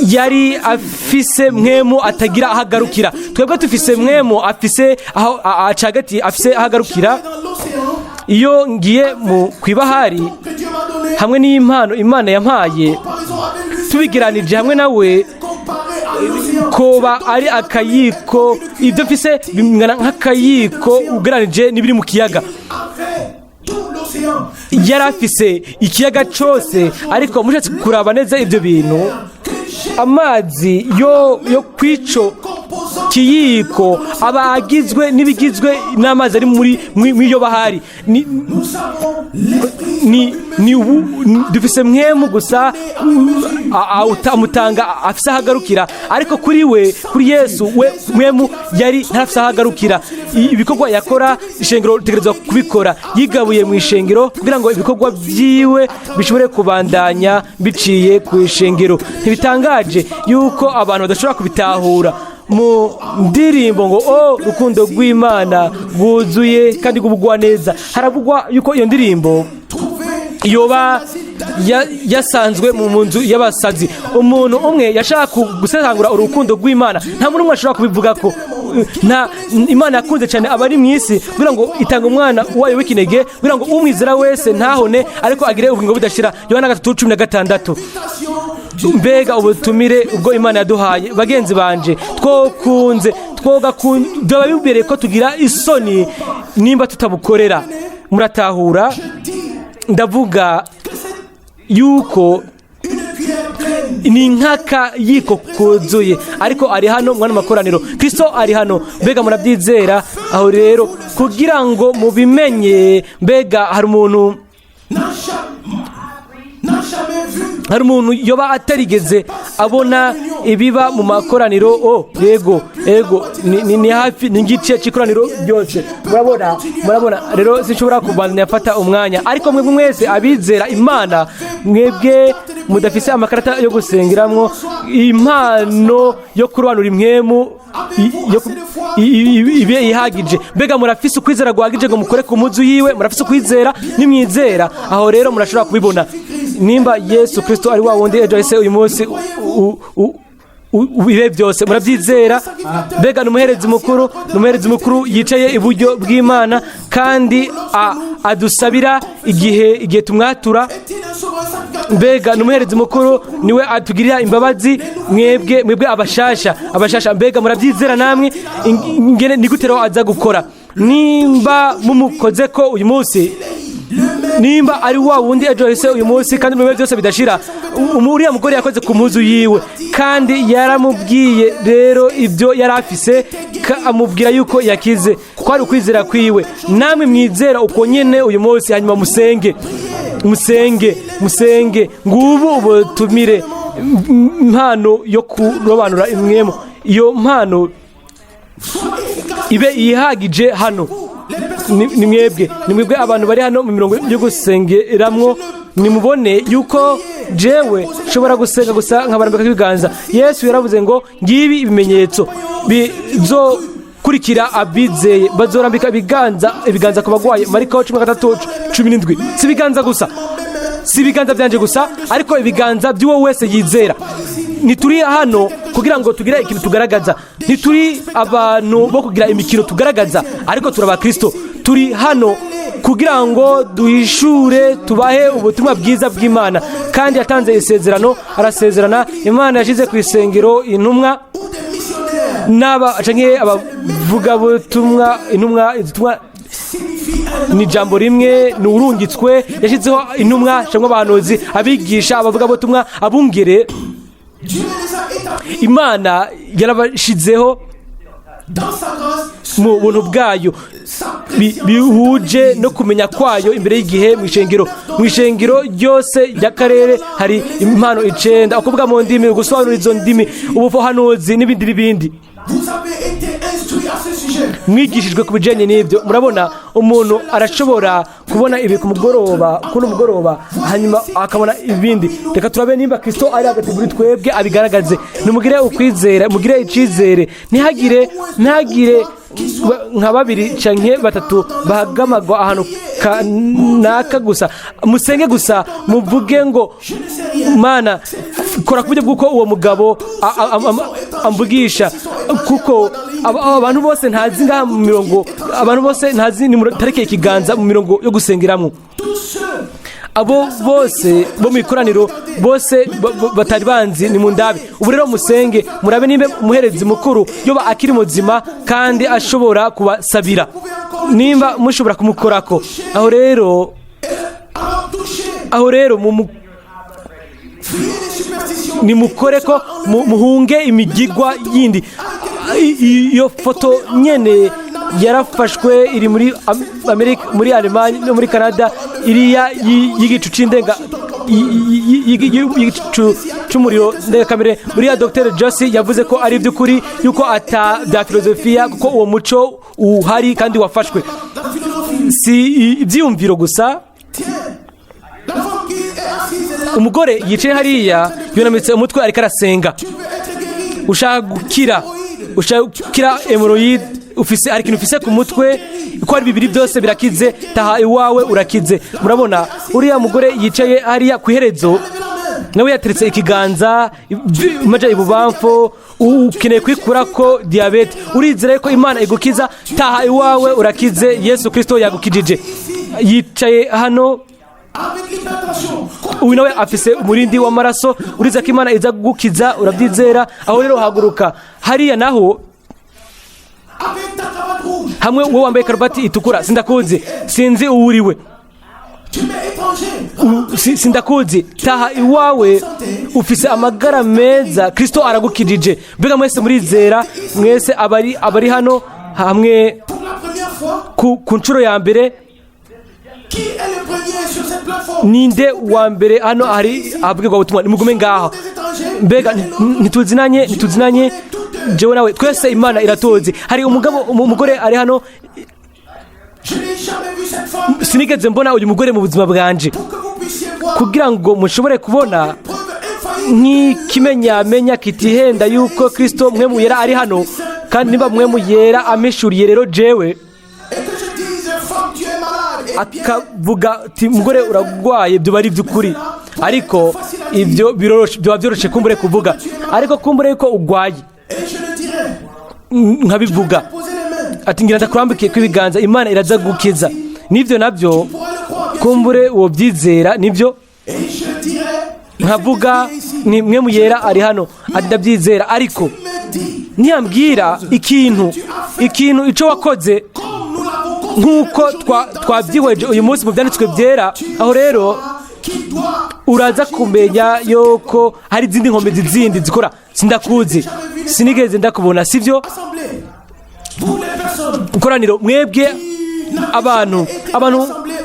Yari afise mpwemu atagira aho agarukira. Twebwe dufise mpwemu afise aho acagati, afise aho agarukira. Dans l'océan Iyo ngiye mu kwibahari que Dieu m'a donné, hamwe n'impano Imana yampaye, comparaison avec lui, tubigeranije hamwe nawe, comparé à l'océan. Koba ari akayiko. Ibyo mfise bingana nk'akayiko ugeranije n'ibiri mu kiyaga. Avait tout l'océan. Yari afise ikiyaga cose, ariko mushatse kuraba neza ibyo bintu, amazi yo kwico kiyiko aba agizwe n'ibigizwe n'amazi ari muri mw'iyo bahari. Ni Nous avons l'esprit ni ubu dufise mpwemu gusa amutanga afise aho agarukira, ariko kuri we, kuri Yesu we, mpwemu yari ntarafise aho agarukira. Ibikorwa yakora, ishengero ritegerezwa kubikora. Yigabuye mu ishengero kugira ngo ibikorwa vyiwe bishobore kubandanya biciye ku ishengero. Ntibitangaje yuko abantu badashobora kubitahura mu ndirimbo ngo: "O rukundo rw'Imana rwuzuye kandi rw'ubugwaneza"? Haravugwa yuko iyo ndirimbo yoba yasanzwe mu nzu y'abasazi. Umuntu umwe yashaka gusesangura urukundo rw'Imana. Nta muntu umwe ashobora kubivuga ko nta Imana yakunze cyane abari mu isi kugira ngo itanga umwana wayo w'ikinege, kugira ngo umwizera wese ntahone, ariko agire ubugingo budashira. Yohana 3:16. Mbega ubutumire ubwo Imana yaduhaye! Bagenzi banje, twokunze byaba bibereye ko tugira isoni nimba tutabukorera. Muratahura? Ndavuga yuko ni nk'akayiko kuzuye, ariko ari hano mwana makoraniro. Kristo ari hano. Mbega murabyizera? Aho rero kugira ngo mubimenye, mbega hari umuntu N'a jamais vu hari umuntu yoba atarigeze abona ibiba mu makoraniro? O yego, yego, ni hafi ni igice cy'ikoraniro ryose. Murabona rero, sinshobora kubandanya afata umwanya, ariko mwebwe mwese abizera Imana, mwebwe mudafise amakarata yo gusengeramwo, impano yo kurobanura impwemu ibe ihagije. Mbega murafise ukwizera guhagije ngo mukore ku muzu yiwe? Murafise ukwizera? Nimwizera, aho rero murashobora kubibona. Nimba Yesu Kristo ari wa wundi ejo hahise, uyu munsi, ibihe byose, murabyizera? Mbega ni umuherezi mukuru? Ni umuherezi mukuru yicaye iburyo bw'Imana, kandi adusabira igihe tumwatura. Est-il un souverain sacrificateur? Mbega ni umuherezi mukuru, niwe atugirira imbabazi. Mwebwe abashasha, mbega murabyizera namwe? Ingene ni gute rero aza gukora nimba mumukoze ko uyu munsi, nimba ari wa wundi ejo hise, uyu munsi kandi mu bihe byose bidashira? Uriya mugore yakoze ku mpuzu yiwe, kandi yaramubwiye rero ibyo yari afise, amubwira yuko yakize, ko ari ukwizera kwiwe. Namwe mwizera uko nyene uyu munsi, hanyuma musenge, musenge, musenge. Ngubu ubutumire. Impano yo kurobanura imwemo, iyo mpano ibe yihagije hano. Ni mwebwe abantu bari hano mu mirongo yo gusengeramwo. Nimubone yuko jewe nshobora gusenga gusa nkabarambika ibiganza. Yesu yaravuze ngo: "Ngibi ibimenyetso bizokurikira abizeye, bazorambika ibiganza ku bagwayi." Mariko 13:17. Si ibiganza gusa, si ibiganza byanje gusa, ariko ibiganza by'uwo wese yizera. Ntituri hano kugira ngo tugire ikintu tugaragaza, ntituri abantu bo kugira imikino tugaragaza, ariko turi abakristo. Turi hano kugira ngo duhishure, tubahe ubutumwa bwiza bw'Imana. Kandi yatanze isezerano, arasezerana. Imana yashyize ku isengero intumwa n'aba canke abavugabutumwa. Intumwa, intumwa ni ijambo rimwe, ni urungitswe. Yashyizeho intumwa cyangwa abahanuzi, abigisha, abavugabutumwa, abungere. Dieu les a établis Imana yarabashizeho dans sa grâce, mu buntu bwayo, bihuje no kumenya kwayo imbere y'igihe. Mu ishengero ryose ry'akarere hari impano icenda: ukuvuga mu ndimi, gusobanura izo ndimi, ubuhanuzi n'ibindi n'ibindi. Vous avez été instruits à ce sujet. Mwigishijwe ku bijyanye n'ibyo. Murabona, umuntu arashobora kubona ibi ku mugoroba, kuri mugoroba, hanyuma akabona ibindi. Reka turabe nimba Kirisito ari hagati muri twebwe, abigaragaze. Nimugire ukwizera, mugire icyizere. Ntihagire nka babiri canke batatu bahagamagwa ahantu kanaka gusa. Musenge gusa, muvuge ngo: "Mana, kora ku buryo bw'uko uwo mugabo amvugisha, kuko abantu bose ntazi ngaha mu mirongo, abantu bose ntazi, nimutareke ikiganza mu mirongo yo gusengeramo." Abo bose bo mu ikoraniro bose batari banzi, ni mu ndabe ubu rero, musenge, murabe nimba umuherezi mukuru yoba akiri muzima kandi ashobora kubasabira, nimba mushobora kumukorako. Aho rero, Alors touchez, aho rero mu fuyez les superstitions. Nimukore ko muhunge imigigwa yindi. Iyo foto nyene yarafashwe, iri muri Amerika, muri Alemanya no muri Canada, iriya y'igicu c'indenga y'igicu c'umuriro ndengakamere. Uriya Dr Josi yavuze ko ari iby'ukuri, yuko ata bya filozofiya, kuko uwo muco uhari kandi wafashwe. Si ibyiyumviro gusa. La femme qui est assise là, Umugore yicaye hariya yunamitse umutwe, ariko arasenga. tu veux être guéri. Ushaka gukira, ushaka gukira hémorroïdes ufise, hari ikintu ufise ku mutwe. Uko ari bibiri byose birakize. Taha iwawe, urakize. Murabona uriya mugore yicaye hariya ku iherezo, nawe yateretse ikiganza maja ibubamfu. Ukeneye kwikura ko diyabete, urizera ko Imana igukiza. Taha iwawe, urakize. Yesu Kirisito yagukijije. Yicaye hano. Avec l'hypertension. Uyu nawe afise umurindi w'amaraso. Uriza ko Imana iza kugukiza? Urabyizera? Aho rero haguruka. Hariya naho Avec ta cravate rouge. hamwe wowe wambaye karuvati itukura, sindakuzi, sinzi uwo uriwe. Tu m'es étranger. Sindakuzi. Taha iwawe, ufise amagara meza, Kristo aragukijije. Mbega mwese murizera? Mwese abari hano hamwe Pour la première fois, ku nshuro ya mbere, qui est le premier sur cette plateforme? Ninde wa mbere hano hari ahabwirwa ubutumwa? Nimugume ngaho. Des étrangers. Mbega ntituzinanye? Ntituzinanye jewe nawe? Twese Imana iratuzi. Hari umugabo, umugore ari hano. Je n'ai jamais vu cette femme. Sinigeze mbona uyu mugore mu buzima bwanje. Pour que vous puissiez voir Kugira ngo mushobore kubona preuve infaillible. nk'ikimenyamenya kitihenda yuko Kristo Mpwemu Yera ari hano. Kandi niba Mpwemu Yera ampishuriye rero jewe, Et que je dise, femme, tu es malade. Et bien, akavuga ati: "Mugore, uragwaye", byo bari iby'ukuri. Ariko ibyo biroroshe, byaba byoroshe kumbure kuvuga, ariko kumbure yuko ugwaye, et je le dirai. Nkabivuga, Posez les mains. ati: "Ngira ndakurambikiye kw'ibiganza, Imana iraza gukiza", nibyo nabyo Pourras le croire, bien kumbure uwo byizera nibyo. sûr. Et je dirai, Nkavuga ni Mpwemu Yera ari hano, ati ndabyizera, ariko Me dit, ntiyambwira ikintu ico wakoze comme nous l'avons considéré nk'uko aujourd'hui dans twabyihweje uyu munsi mu byanditswe byera, aho rero qui doit uraza kumenya yuko hari izindi nkomezi zindi zikora. Sindakuzi, sinigeze ndakubona, sibyo? Assemblée. Vous les personnes Ikoraniro, mwebwe abantu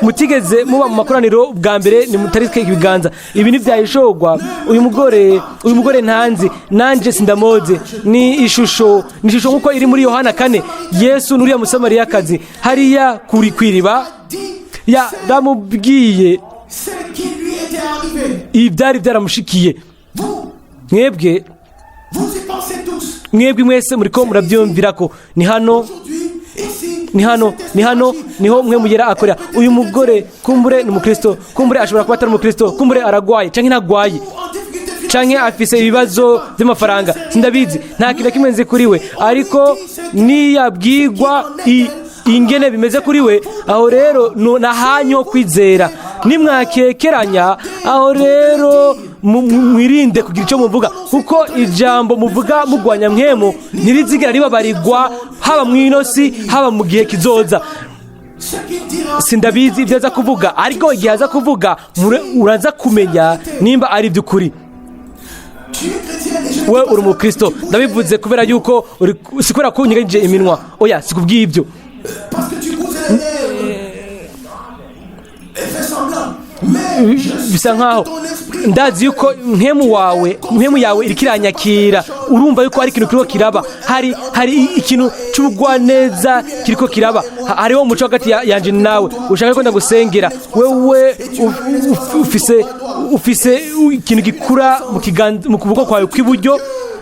mutigeze muba mu makoraniro bwa mbere, nimutarike ibiganza. Ibi ntibyayishogwa. Uyu mugore ntanzi, nanje sindamoze. Ni ishusho nk'uko iri muri Yohana 4. Yesu n'uriya Musamariyakazi hariya kuri kwiriba, dit yaramubwiye ce qui lui était arrivé. Ibi byari byaramushikiye. Vous, Mwebwe, vous y pensez tous. mwebwe mwese muriko murabyumvira ko ni hano. Aujourd'hui, ici, Ni hano, ni hano niho Mpwemu Yera akorera. Uyu mugore kumbure ni umukristo, kumbure ashobora kuba atari umukristo, kumbure aragwaye canke ntagwaye, en difficulté canke afise ibibazo by'amafaranga, sindabizi, nta kintu na kimwe nzi kuri we. Ariko niyabwigwa ingene bimeze kuri we, aho rero nahanyu ho kwizera. Nimwakekeranya, aho rero mwirinde kugira icyo muvuga, kuko ijambo muvuga mugwanya Mpwemu ntirizigera ribabarirwa, haba mu ino si, haba mu gihe kizoza. Ce qu'il dira, Sindabizi ibyo aza kuvuga, ariko igihe aza kuvuga uraza kumenya nimba ari iby'ukuri. Tu es chrétien et je We uri umukristo. Ndabivuze kubera yuko uri, si kubera ko unyeganyije iminwa, oya, si kubw'ibyo. Parce que tu bouges les lèvres et fais semblant. Mais je sais Bisa nkaho que ton esprit ndazi yuko mpwemu wawe, mpwemu yawe iriko iranyakira. Urumva yuko hari ikintu kiriko kiraba, hari ikintu c'ubugwaneza kiriko kiraba. Hariho umuco hagati yanje nawe. Ushaka ko ndagusengera? Wewe ufise ikintu gikura mu kiganza, mu kuboko kwawe kw'iburyo.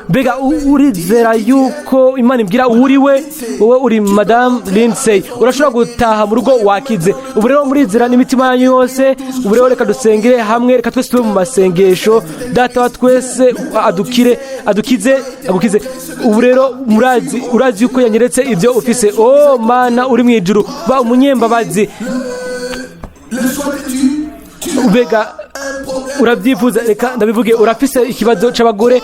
Mbega urizera yuko Imana imbwira uwo uri we? Wowe uri Madamu Lindsay. Urashobora gutaha mu rugo, wakize. Ubu rero murizera n'imitima yanyu yose? Ubu rero reka dusengere hamwe, reka twese tube mu masengesho. Data wa twese adukire, adukize, agukize. Ubu rero murazi, urazi yuko yanyeretse ibyo ufise. O Mana uri mu ijuru, ba umunyembabazi. Le souhaites-tu? Tu as Mbega un problème. urabyifuza? Reka ndabivuge, urafise ikibazo c'abagore.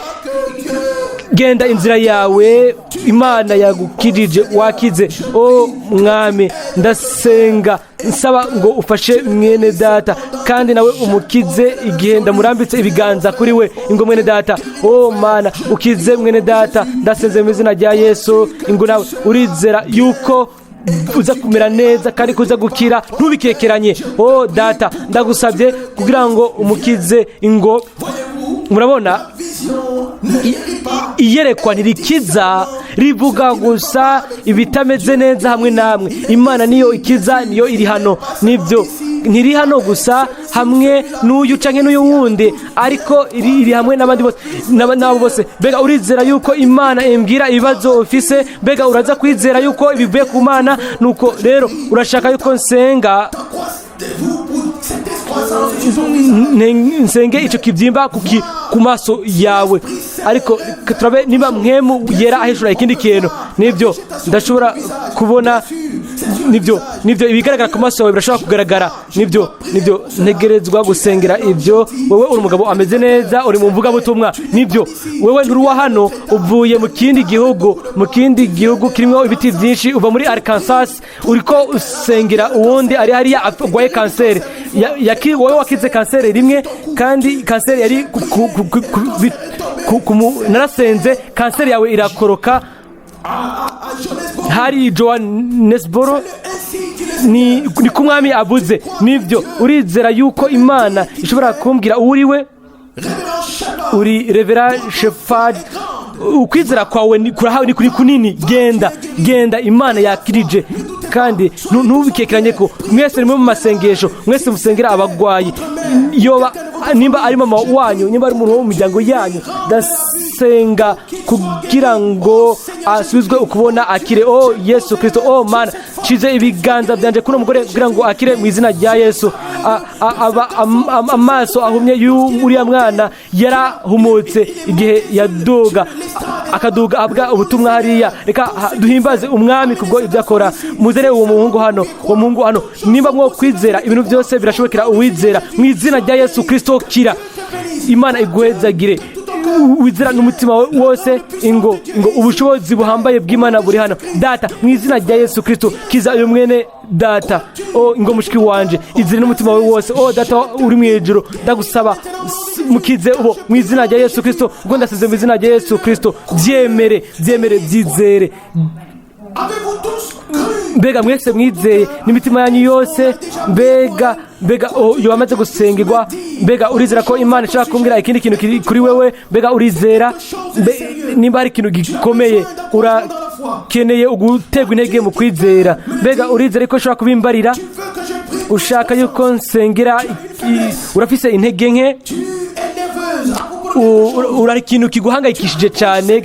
Genda inzira yawe, Imana yagukirije, wakize. O Mwami, ndasenga nsaba ngo ufashe mwene data kandi nawe umukize igihe ndamurambitse ibiganza kuri we. Ingo mwene data. O Mana, ukize mwene data, ndasenze mu izina rya Yesu. Ingo nawe. Urizera yuko uza kumera neza kandi kuza gukira? Ntubikekeranye. O Data, ndagusabye kugira ngo umukize. Ingo. Murabona, Vision ne guérit pas. iyerekwa ntirikiza, rivuga gusa ibitameze neza hamwe namwe. Imana niyo ikiza, niyo iri hano. Nibyo, ntiri hano gusa hamwe n'uyu canke n'uyu wundi, ariko iri hamwe n'abandi bose, n'abo bose. Mbega urizera yuko Imana imbwira ibibazo ufise? Mbega uraza kwizera yuko ibivuye ku Mana? Nuko rero urashaka yuko nsenga? Croissez-vous pour cette excroissance sur ton visage. Nsenge icyo kibyimba ku maso yawe, ariko reka turabe niba Mpwemu Yera ahishura ikindi kintu. Nibyo, ndashobora kubona. Nibyo, ibigaragara ku maso yawe birashobora kugaragara. Nibyo, ntegerezwa gusengera ibyo. Wowe uri umugabo ameze neza, uri mu mvugabutumwa. Nibyo, wewe nturuwa hano, uvuye mu kindi gihugu, mu kindi gihugu kirimo ibiti byinshi, uva muri Arkansas. Uriko usengera uwundi ari hariya arwaye kanseri. Wowe wakize kanseri rimwe, kandi kanseri yari narasenze kanseri yawe irakoroka. À Johannesburg, Hari Johannesburg. ainsi dit le Ni ko Umwami avuze. Nibyo, urizera yuko Imana ishobora kumbwira uwo uri we? Révérend Shepard, Uri Reverend Shepard. Ukwizera kwawe ni kurahawe, ni kuri kunini. Genda, genda, Imana yakirije. Kandi ntubikekeranye ko mwese nimwe mu masengesho, mwese musengera abagwayi. Yoba nimba ari mama wanyu, nimba ari umuntu wo mu miryango yanyu, ndasenga kugira ngo asubizwe ukubona, akire. O Yesu Kristo, o Mana, nshize ibiganza byanje kuno mugore kugira ngo akire mu izina rya Yesu. Amaso ahumye y'uriya mwana yarahumutse igihe yaduga, akaduga ahabwa ubutumwa hariya. Reka duhimbaze Umwami kubwo ibyo akora. Muzere uwo muhungu hano, uwo muhungu hano. Nimba mwo kwizera, ibintu byose birashobokera uwizera. Mu izina rya Yesu Kristo, kira. Imana iguhezagire. Wizera n'umutima wawe wose. Ingo, ngo ubushobozi buhambaye bw'Imana buri hano. Data, mu izina rya Yesu Kristo, kiza uyu mwene data. O, ingo mushiki wanje, izere n'umutima wawe wose. O Data uri mu ijuru, ndagusaba, mukize ubo mu izina rya Yesu Kristo. Ubwo ndasize mu izina rya Yesu Kristo. Byemere, byemere, byizere. Avez-vous tous cru? Mbega mwese mwizeye n'imitima yanyu yose? Mbega oh, iyo wamaze gusengerwa, mbega urizera ko Imana ishobora kumbwira ikindi kintu kiri kuri wewe? Mbega urizera? Nimba hari ikintu gikomeye urakeneye, uguterwa intege mu kwizera, mbega urizera ko ushobora kubimbarira? Tu veux que je prie? Ushaka yuko nsengera? Urafise intege nke. Tu es nerveuse à propos de Urari ikintu kiguhangayikishije cyane.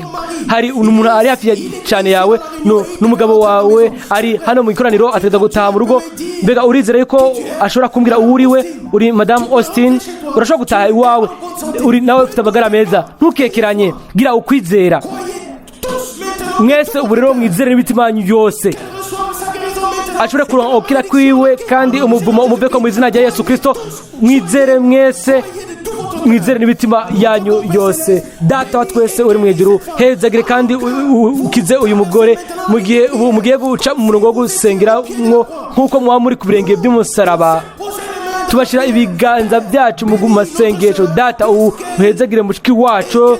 Hari umuntu ari hafi cyane yawe, n'umugabo wawe ari hano mu ikoraniro, ategereza gutaha mu rugo. Mbega urizera yuko ashobora kumbwira uwo uriwe? Uri Madamu Austin. Urashobora gutaha iwawe, uri nawe ufite amagara meza. Ntukekeranye, gira ukwizera. Tous maintenant. Mwese ubu rero mwizere n'imitima yanyu yose. Reçoive sa guérison maintenant. Ashobore kuronka ukira kwiwe, kandi umuvumo umuveko mu izina rya Yesu Kristo. Mwizere mwese, mwizere n'imitima yanyu yose. Data wa twese uri mu ijuru, hezagire kandi ukize uyu mugore mu gihe ubu mugiye guca mu murongo wo gusengera nk'uko mwaba muri ku birenge by'umusaraba. Tubashyira ibiganza byacu mu masengesho. Data, ubu uhezagire mushiki wacu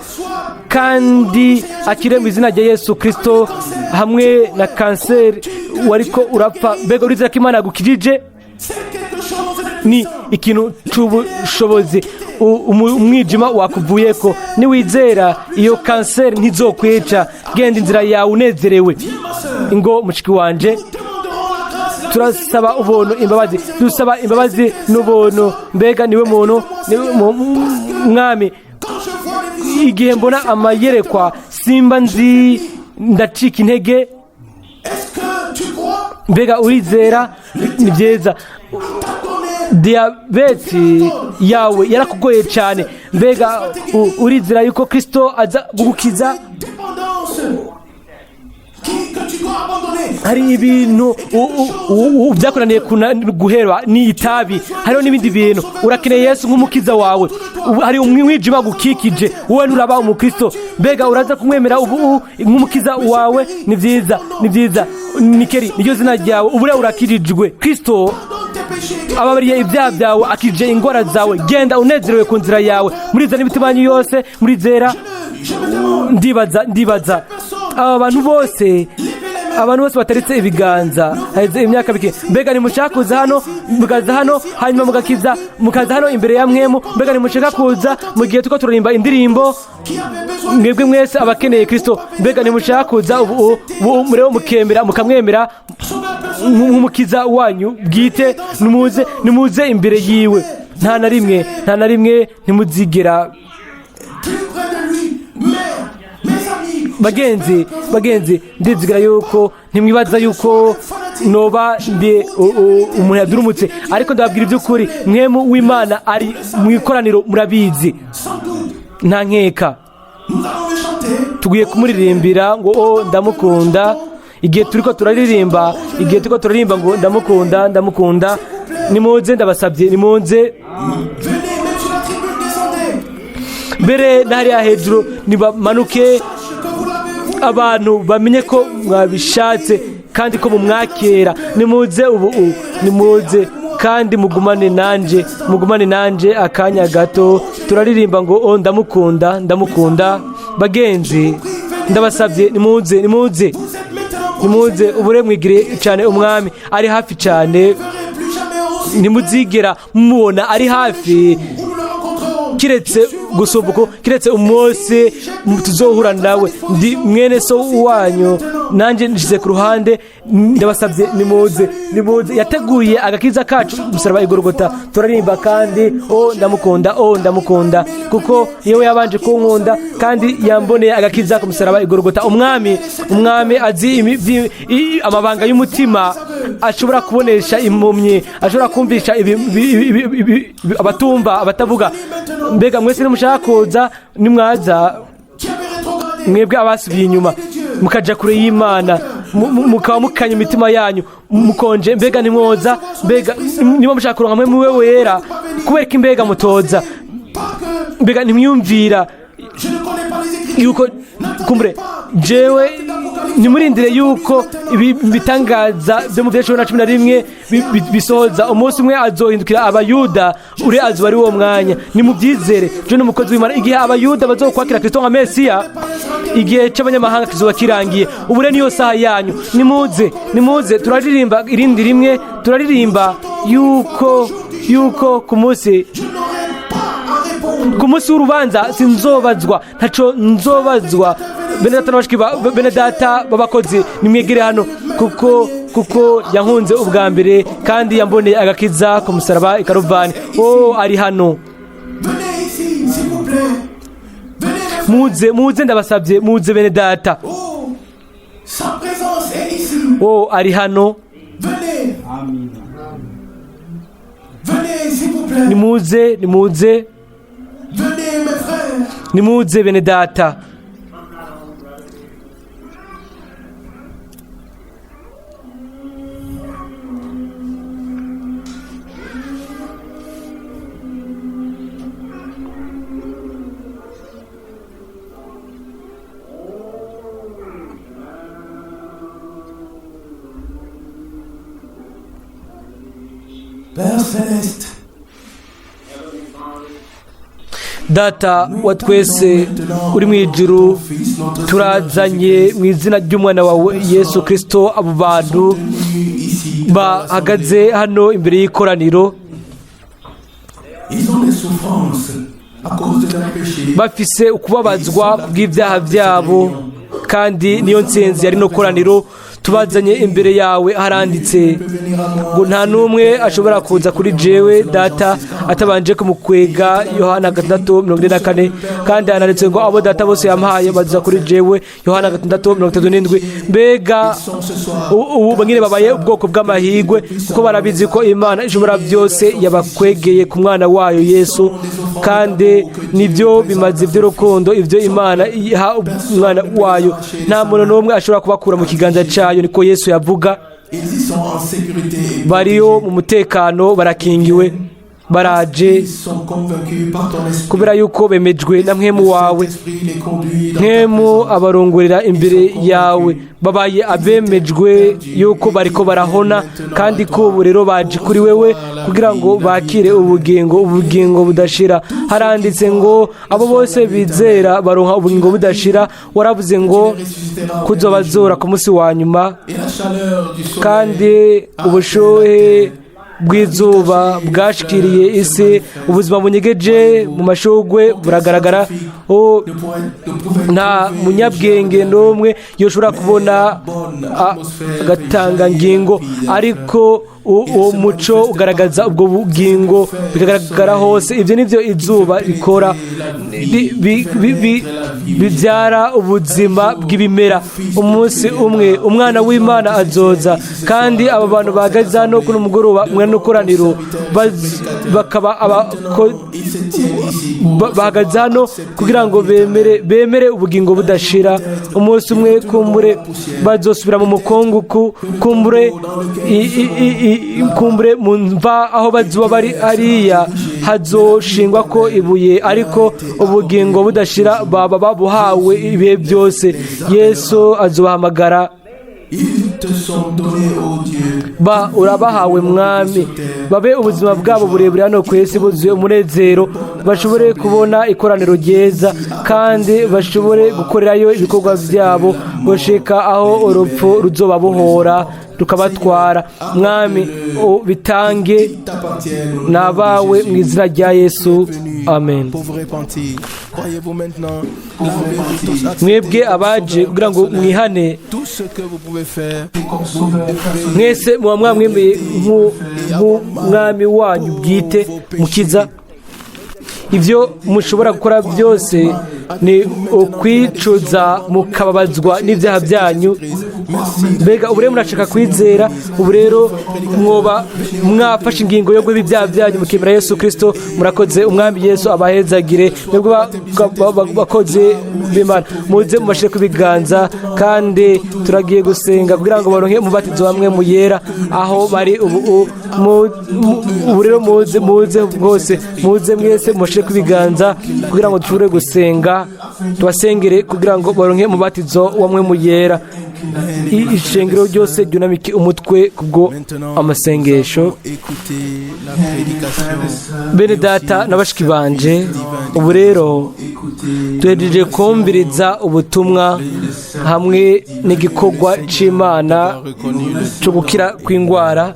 kandi akire mu izina rya Yesu Kristo, hamwe na kanseri wariko urapfa. Mbega urizera ko Imana yagukijije? C'est quelque chose de Ni ikintu c'ubushobozi. Umwijima wakuvuyeko. Niwizera, iyo kanseri ntizokwica. Genda inzira yawe unezerewe. Ingo mushiki wanje. Demanderons la grâce, la Turasaba ubuntu, imbabazi, dusaba imbabazi n'ubuntu. Mbega niwe muntu, niwe Mwami. Quand je vois les visions, Igihe mbona amayerekwa, simba nzi, ndacika intege. Est-ce que tu crois? Mbega urizera? Ni byiza. T'a donné Diyabeti yawe yarakugoye cyane. Mbega urizera yuko Kristo aza kugukiza? Dépendance que tu dois abandonner. Hari ibintu byakunaniye guheba, ni itabi, hariho n'ibindi bintu. Urakeneye Yesu nk'umukiza wawe. Ubu hari umwijima gukikije, wowe nturaba umukristo. Mbega uraza kumwemera ubu nk'umukiza wawe? Ni byiza, ni byiza. Nikeri niryo zina ryawe. Ubu rero urakirijwe. Kristo Pardonne tes péchés. ababariye ibyaha byawe, akije ingwara zawe. Genda unezerewe ku nzira yawe. Murizera n'imitima yanyu yose? Murizera? Je me demande, Ndibaza aba bantu bose, abantu bose bateretse ibiganza haheze imyaka mike, mbega ntimushaka kuza hano, mukaza hano, hanyuma mugakiza, mukaza hano imbere ya mwemu? Mbega ntimushaka kuza mu gihe turiko turirimba indirimbo? Qui avait besoin Mwebwe mwese abakeneye Kristo, mbega ntimushaka kuza ubu murebe, mukemera, mukamwemera nk'umukiza wanyu bwite? Nimuze, nimuze imbere yiwe. Nta na rimwe, nta na rimwe ntimuzigera plus près de lui. Mais, mes amis, Bagenzi, bagenzi, ndizigira yuko ntimwibaza yuko noba ndi umuntu yadurumutse, ariko ndababwira iby'ukuri, mwemu w'Imana ari mu ikoraniro, murabizi. Sans doute, Nta nkeka. nous allons le chanter. Tugiye kumuririmbira ngo "O ndamukunda". Igihe turiko turaririmba, igihe turiko turaririmba ngo "Ndamukunda, ndamukunda", nimuze, ndabasabye, nimuze. Venez, même sur la tribune, descendez. Mbere n'hariya hejuru nibamanuke. Sache que vous l'avez voulu. Abantu bamenye ko mwabishatse kandi ko mumwakira. Nimuze ubu, nimuze kandi mugumane nanje, mugumane nanje akanya gato. Turaririmba ngo "O ndamukunda, ndamukunda". Bagenzi, ndabasabye, nimuze, nimuze. Vous êtes maintenant Nimuze ubure, mwigire cyane. Umwami ari hafi cyane. ne verrez plus jamais aussi Ntimuzigera mumubona ari hafi, où nous le rencontrerons. kiretse gusumbuko, kiretse umunsi tuzohura nawe. Ndi mwene so wanyu, nanjye nshyize ku ruhande. Ndabasabye, nimuze, nimuze. Yateguye agakiza kacu umusaraba Igorogota. Turaririmba kandi "O ndamukunda, o ndamukunda", kuko yewe yabanje kunkunda kandi yamboneye agakiza ku musaraba Igorogota. Umwami azi amabanga y'umutima, ashobora kubonesha impumyi, ashobora kumvisha abatumva, abatavuga. Mbega mwese nimushaka kuza? Nimwaza. Qui avait rétrogradé. Mwebwe abasubiye inyuma, mukaja kure y'Imana, mukaba mukanya imitima yanyu, mukonje, mbega ntimwoza? Mbega niba mushaka kuronka mwe muwe wera, kubera ko imbega mutoza? Pas que Mbega ntimwiyumvira Je ne connais pas les Écritures. yuko kumbure jewe nimurindire yuko ibi bitangaza byo mu bya 2011 bisohoza. Umunsi umwe azohindukira Abayuda, uri azoba ari wo mwanya. Nimubyizere, je ni umukozi w'Imana. Igihe Abayuda bazokwakira Kristo nka Mesiya, igihe cy'abanyamahanga kizoba kirangiye. Ubu rero niyo saha yanyu. Nimuze, nimuze. Turaririmba irindi rimwe, turaririmba yuko ku munsi Je n'aurai pas à répondre. ku munsi w'urubanza sinzobazwa, ntaco nzobazwa. Bene data na bashiki bene data b'abakozi, nimwegere hano, kuko yankunze ubwa mbere kandi yamboneye agakiza ku musaraba i Karuvani. Oh, ari hano. Venez ici, s'il vous plaît. Venez, mes frères. Muze, muze, ndabasabye, muze bene data. Oh, sa présence est ici. Oh, ari hano. Venez. Venez, s'il vous plaît. Nimuze, nimuze. Venez, mes frères. Nimuze bene data. Père céleste, Data wa twese uri mu ijuru, turazanye mu izina ry'umwana wawe Yesu Kirisito abo bantu venus ici devant bahagaze hano imbere y'ikoraniro. Ils ont des souffrances à cause de leur péché. Bafise ukubabazwa bw'ibyaha byabo, kandi niyo nsinzi yari no koraniro. Tubazanye imbere yawe. Haranditse ngo nta n'umwe ashobora kuza kuri jewe Data atabanje kumukwega, Yohana 6:44. Kandi hananditse ngo abo Data bose yampaye baza kuri jewe, Yohana 6:37. Mbega ubu banyine babaye ubwoko bw'amahirwe, kuko barabizi ko Imana ishobora byose yabakwegeye ku mwana wayo Yesu, kandi nibyo bimaze by'urukundo ibyo Imana iha umwana wayo. Nta muntu n'umwe ashobora kubakura mu kiganza cyayo, niko Yesu yavuga. Ils y sont en sécurité et Bariyo mu mutekano, barakingiwe, baraje ils sont convaincus par ton esprit. kubera yuko bemejwe na Mpwemu wawe. Esprit les conduit dans ta Mpwemu présence. abarongorera imbere yawe. Babaye abemejwe yuko bariko barahona, kandi ko ubu rero baje kuri wewe kugira ngo bakire ubugingo, ubugingo budashira. Haranditse ngo abo bose bizera baronka ubugingo budashira. Waravuze ngo kuzobazora ku munsi wa nyuma. Et la chaleur du soleil Kandi ubushuhe bw'izuba bwashikiriye isi, ubuzima bunyegeje mu mashugwe buragaragara. Oh, ne pourrait, ne pouvait nta munyabwenge n'umwe yoshobora kubona agatangangingo, ariko uwo muco ugaragaza ubwo bugingo, bikagaragara hose. Ibyo nibyo izuba rikora, bibyara ubuzima bw'ibimera. Umunsi umwe umwana w'Imana azoza, kandi aba bantu bahagaze hano kuno mugoroba mwe n'ikoraniro bakaba ils se tiennent ici pour bahagaze hano kugira ngo bemere ubugingo budashira. Umunsi umwe kumbure bazosubira mu mukungugu, kumbure kumbure mu mva aho bazoba bari hariya hazoshingwa ko ibuye, ariko ubugingo budashira baba babuhawe ibihe byose. Yesu azobahamagara. Ils te sont donnés, ô Dieu. Ba urabahawe Mwami. Babe ubuzima bwabo burebure hano ku isi buzuye umunezero, bashobore kubona ikoraniro ryiza, kandi bashobore gukorerayo ibikorwa byabo gushika aho urupfu ruzobabohora rukabatwara. Mwami, bitange T'appartiennent au nom de nabawe Jésus. mu izina rya Yesu, amen. Pour vous repentir. Croyez-vous maintenant? L'avez-vous tous accepté Mwebwe comme abaje sauveur kugira ngo personnel? mwihane, Tout ce que vous pouvez faire, vous devez mwese muba mwamwemeye nk'umwami wanyu bwite, mukiza. Ibyo mushobora gukora byose Ni ukwicuza mukababazwa n'ibyaha byanyu. Mbega ubu rero murashaka kwizera? Ubu rero mwoba mwafashe ingingo yo guheba ibyaha byanyu mukemera Yesu Kirisito? Murakoze. Umwami Yesu abahezagire mwebwe bakozi b'Imana. Muze mubashire ku biganza, kandi turagiye gusenga kugira ngo baronke umubatizo wa Mpwemu Yera aho bari ubu. Ubu rero muze, muze bwose, muze mwese mubashire ku biganza kugira ngo dushobore gusenga, tubasengere kugira ngo baronke umubatizo wa Mpwemu Yera. Ishengero ryose ryunamike umutwe kubwo Maintenant, amasengesho. nous allons écouter la prédication. Bene data na bashiki banje, ubu rero duhejeje kumviriza ubutumwa hamwe n'igikorwa c'Imana Reconnu le, cyo gukira kw'indwara.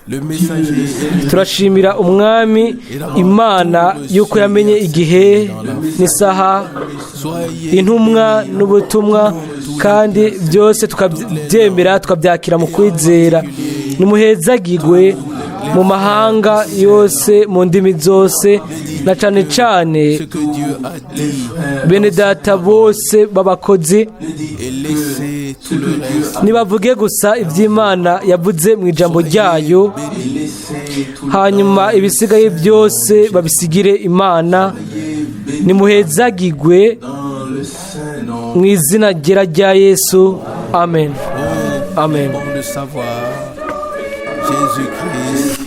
le messager. Turashimira Umwami Imana yuko yamenye igihe n'isaha, Soyez intumwa n'ubutumwa, kandi byose tukabyemera, tukabyakira mu kwizera. Nimuhezagigwe mu mahanga yose, mu ndimi zose, na cane cane ce que Dieu a dit bene data bose b'abakozi. et laissez tout le reste. Nibavuge gusa iby'Imana yavuze mu ijambo ryayo, hanyuma ibisigaye byose babisigire Imana. Nimuhezagigwe mu izina ryera rya Yesu. Amen, amen. Bon de savoir Jésus-Christ,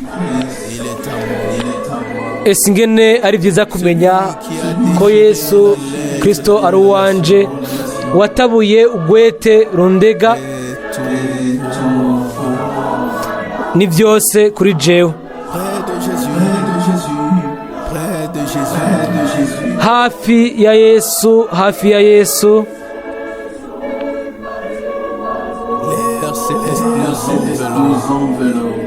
il est à moi. Ese ingene ari byiza kumenya ko Yesu Kirisito ari uwanje, watabuye ugwete rundega! Et tout Ni byose kuri jewe. Près de Jésus, près de Jésus, Hafi ya Yesu, hafi ya Yesu. L'air céleste nous enveloppe.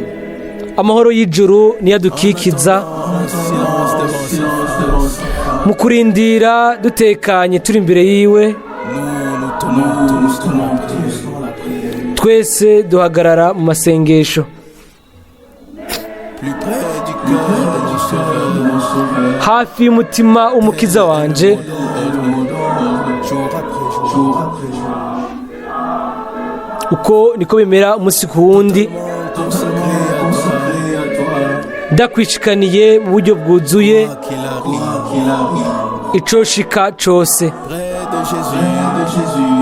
Amahoro y'ijuru niyo adukikiza. En silence devant sa face, Mu kurindira dutekanye turi imbere yiwe, nous nous tenons tous dans la prière. twese duhagarara mu masengesho. Plus près du cœur de mon sauveur, Hafi y'umutima w'Umukiza wanje, jour après jour, uko niko bimera umunsi ku wundi. Consacré à toi, Ndakwishikaniye mu buryo bwuzuye, quoi qu'il arrive, icoshika cose. Près de Jésus,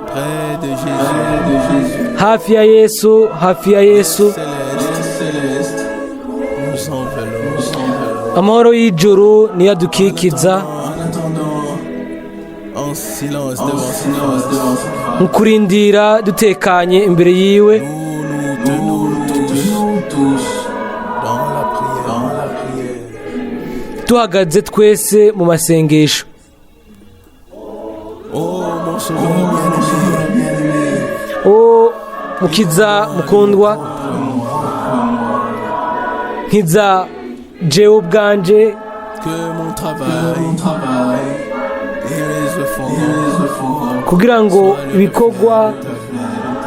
près de Jésus, Hafi ya Yesu, hafi ya Yesu. Céleste, nous enveloppe. Amahoro y'ijuru niyo adukikiza. En silence devant sa face, Mu kurindira dutekanye imbere yiwe, nous nous tenons tous dans la prière. Duhagaze twese mu masengesho. Oh mon sauveur bien-aimé, O Mukiza mukundwa, nkiza jewe ubwanje. Que mon travail et mes efforts Kugira ngo ibikorwa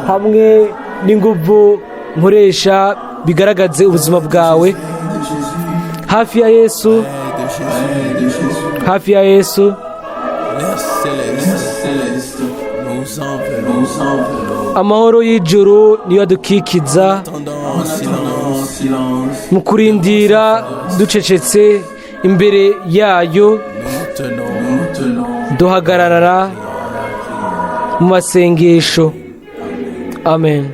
hamwe n'inguvu nkoresha bigaragaze ubuzima bwawe. Hafi ya Yesu, près de Jésus, hafi ya Yesu. L'air céleste nous enveloppe. Amahoro y'ijuru niyo adukikiza. Attendant en silence, Mu kurindira ducecetse imbere yayo, nous tenons duhagarara mu masengesho. Amen.